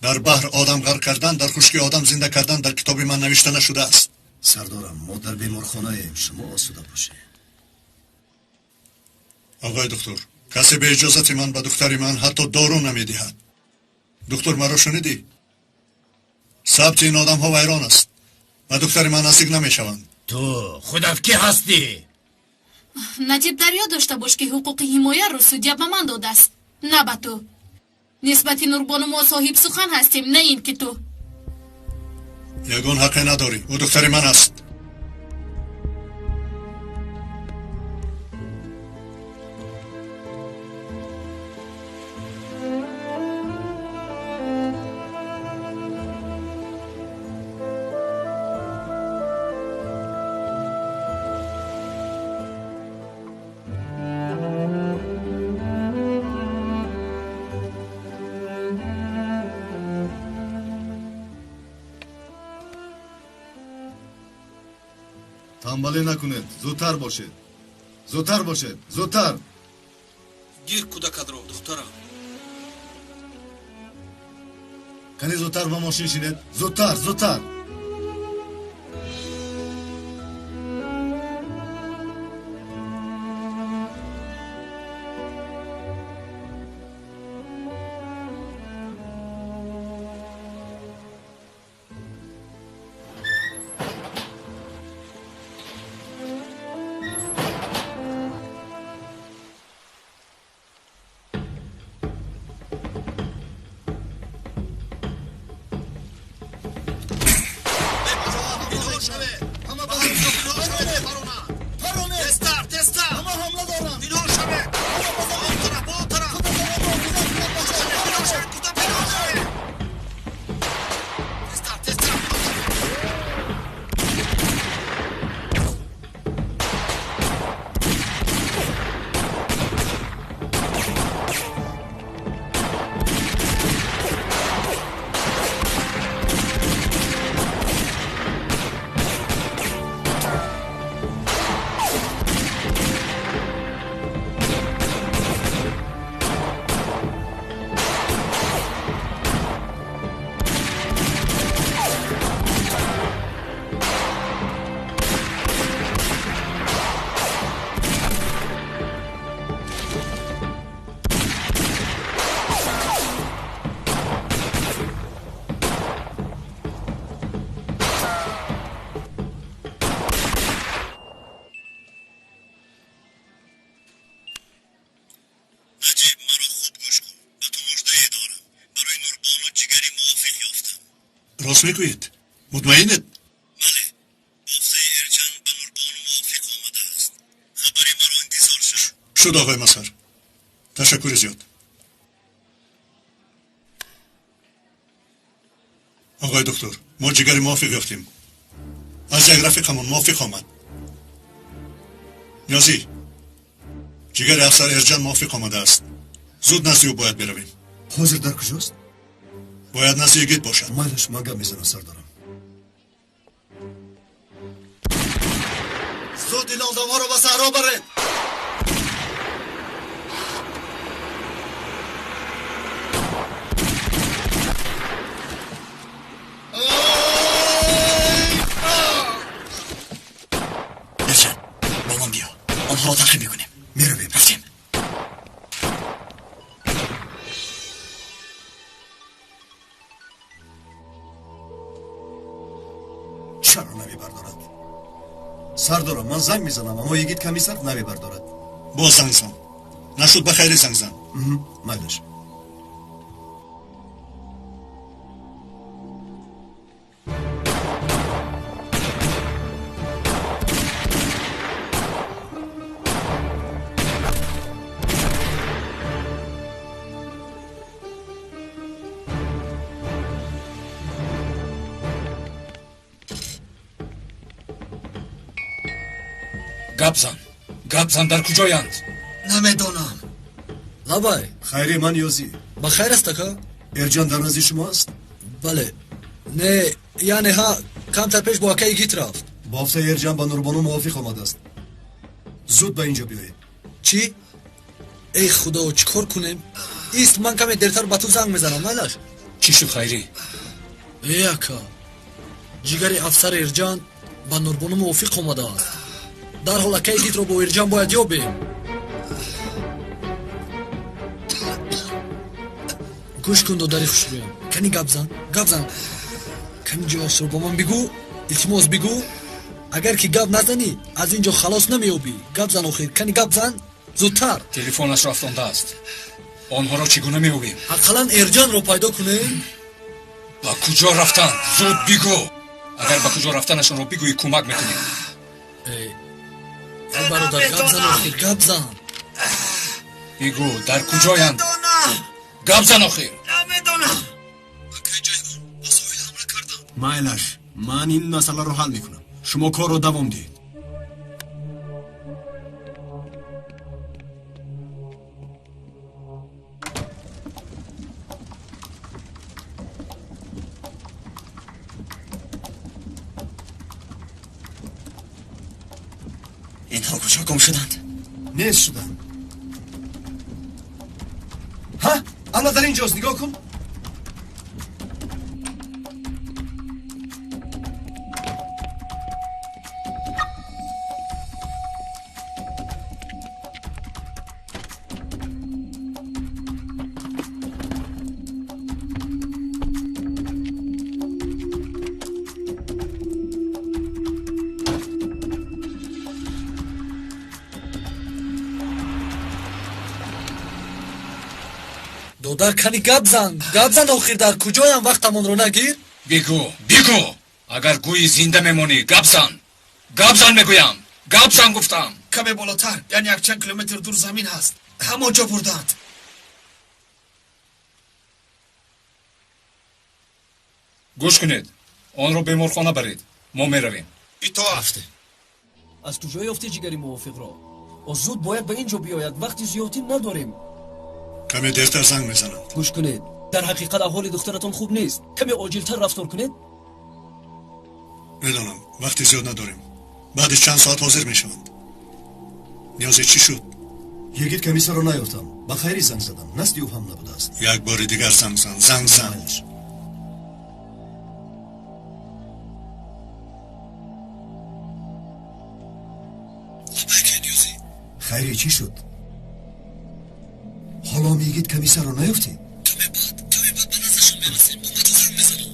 Дар баҳр одам ғарқ кардан, дар хушки одам зинда кардан дар китоби ман навишта нашудааст. Сардорам, мо дар беморхонаем, шумо осуда бошед. Оғои доктор, касе бе иҷозати ман ба духтари ман ҳатто дору намедиҳад. Доктор, маро шунидӣ? Сабти ин одамҳо вайрон аст. Ба духтари ман наздик намешаванд. Ту худат кӣ ҳастӣ? Наҷиб, дар ёд дошта бош, ки ҳуқуқи ҳимояро судя ба ман додааст, на ба ту. Нисбати Нурбону мо соҳиб сухан ҳастем, на ин ки ту. Ягон ҳаққе надорӣ. Ӯ духтари ман аст. Танбалӣ накунед, зудтар бошед, зудтар бошед, зудтар. Гир кӯдакатро, духтарам. Кани зудтар ба мошин шинед, зудтар, зудтар. Рост мегӯед? Мутмаинед? Бале, бофтаи Эрҷан ба Нурбону мувофиқ омадааст. Хабари маро интизор шав. Шуд, оғои Масар. Ташаккури зиёд. Оғои доктор, мо ҷигари мувофиқ ёфтем. Аз як рафиқамон мувофиқ омад. Ниёзӣ, ҷигари афсар Эрҷан мувофиқ омадааст. Зуд назди ӯ бояд биравем. Ҳозир дар куҷост? Бояд назди йигит бошад. Майлаш, ман гап мезанам, сардорам. Зуд ин одамҳоро ба саҳро баред. Эрҷан, бо ман биё. Онҳоро таъқиб мекунем. Меравем. Рафтем. Чаро намебардорад? Сардорам, ман занг мезанам, аммо йигит комиссар намебардорад. Боз занг зан. Нашуд, ба хайрӣ занг зан. Майлаш. Гап зан, гап зан, дар куҷоянд? Намедонам. Лабай. Хайре, ман Ёзӣ. Ба хайр аст, ака? Эрҷан дар назди шумо аст? Бале. Не, яъне ҳа, камтар пеш бо ака Игит рафт. Бофтаи Эрҷан ба Нурбону мувофиқ омадааст. Зуд ба инҷо биёед. Чӣ? Эй худо, чӣ кор кунем? Ист, ман каме дертар ба ту занг мезанам, майлаш? Чӣ шуд, Хайрӣ? Эй ака, ҷигари афсар Эрҷан ба Нурбону мувофиқ омадааст. Дарҳол ака Игитро бо Эрҷан бояд ёбем. Гӯш кун, додари хушрӯям, кани гап зан, гап зан, кани ҷояшро ба ман бигӯ, илтимос бигӯ. Агар ки гап назанӣ, аз ин ҷо халос намеёбӣ. Гап зан охир, кани гап зан, зудтар. Телефонашро афтондааст. Онҳоро чӣ гуна меёбем? Ақаллан Эрҷанро пайдо кунем. Ба куҷо рафтанд? Зуд бигӯ. Агар ба куҷо рафтанашонро бигӯӣ, кӯмак мекунем. Эй бародар, гап зан охир, гап зан. Бигӯ, дар куҷоянд? Гап зан охир. Намедонам. Майлаш, ман ин масъаларо ҳал мекунам. Шумо корро давом диҳед. Инҳо куҷо гум шуданд? Нест шуданд. Ҳа, ана дар ин ҷост, нигоҳ кун. Додар, кани гап зан, гап зан охир, дар куҷоям? Вақтамонро нагир. Бигӯ, бигӯ, агар гӯйи зинда мемонӣ, гап зан, гап зан мегӯям, гап зан гуфтам. Каме болотар, яъне якчанд километр дур замин ҳаст, ҳамон ҷо бурданд. Гӯш кунед, онро беморхона баред, мо меравем. Итоат. Аз куҷо ёфтӣ ҷигари мувофиқро? О зуд бояд ба ин ҷо биёяд, вақти зиёдтӣ надорем. Каме дертар занг мезананд. Гӯш кунед, дар ҳақиқат аҳволи духтаратон хуб нест. Каме оҷилтар рафтор кунед. Медонам, вақти зиёд надорем. Баъди чанд соат ҳозир мешаванд. Ниёзе чӣ шуд? Йигит комиссарро наёфтам. Ба Хайрӣ занг задам, назди ӯ ҳам набудааст. Як бори дигар занг зан, занг зан. Хайрӣ, чӣ шуд? Ҳоло Йигит комиссарро наёфтӣ? Каме баъд, каме баъд ба наздашон мерасем. Ба ту занг мезанам.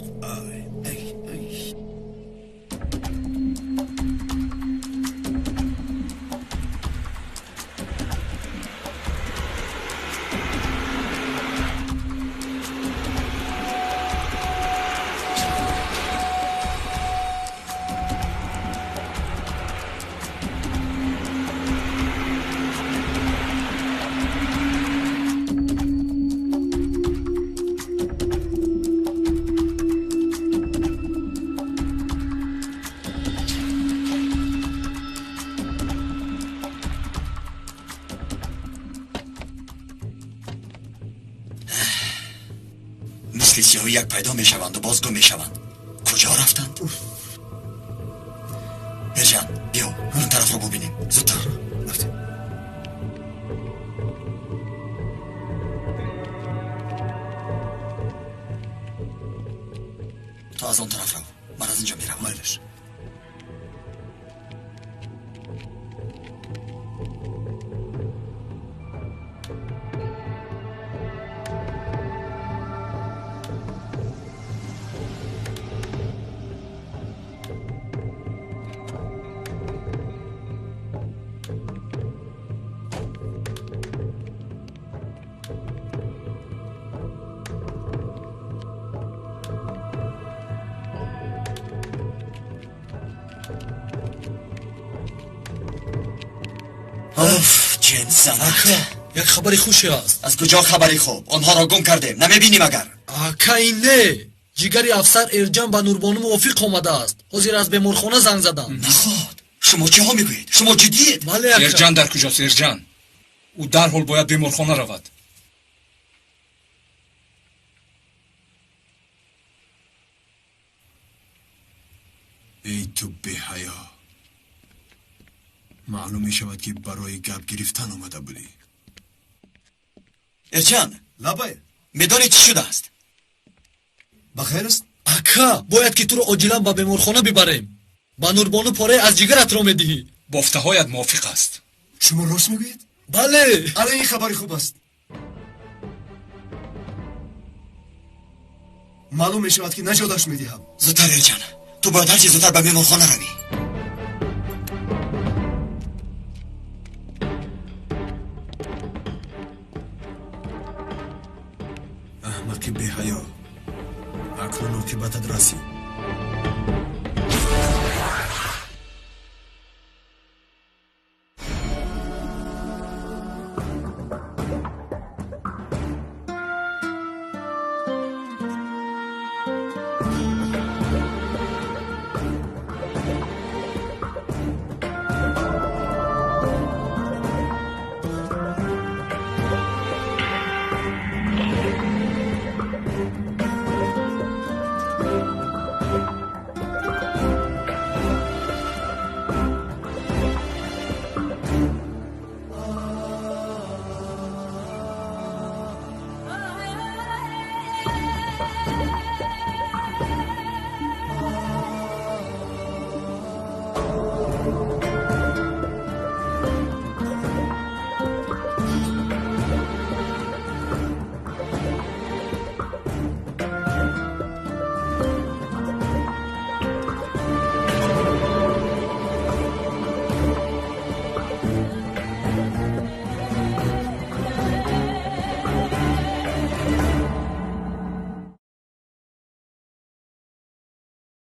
Мисли сиёҳи як пайдо мешаванду боз гум мешаванд. Куҷо рафтанд? Эрҷан, биё ин тарафро бубинем, зудтар. Рафтем. Ту аз он тараф рав, ман аз инҷо меравам. Майлаш. Оф, ҷин занад. Ака, як хабари хуше аст. Аз куҷо хабари хуб? Онҳоро гум кардем, намебинем агар. Ака, ин не, ҷигари афсар Эрҷан ба Нурбону мувофиқ омадааст. Ҳозир аз беморхона занг задам. Наход, Шумо чиҳо мегӯед? Шумо ҷиддиед? Бале, ака. Эрҷан дар куҷост, Эрҷан? Ӯ дарҳол бояд беморхона равад. Эй ту беҳаё, маълум мешавад, ки барои гап гирифтан омада будӣ. Эрҷан, лабай, медонӣ чӣ шудааст? Ба хайр аст? Ака, бояд ки туро оҷилан ба беморхона бибарем. Ба Нурбону порае аз ҷигаратро медиҳӣ. Бофтаҳоят мувофиқ аст. Шумо рост мегӯед? Бале. Ана ин хабари хуб аст. Маълум мешавад, ки наҷоташ медиҳам. Зудтар, Эрҷан, ту бояд ҳарчи зудтар ба беморхона равӣ. Аҳмақи беҳаё, акнун оқибатат расид.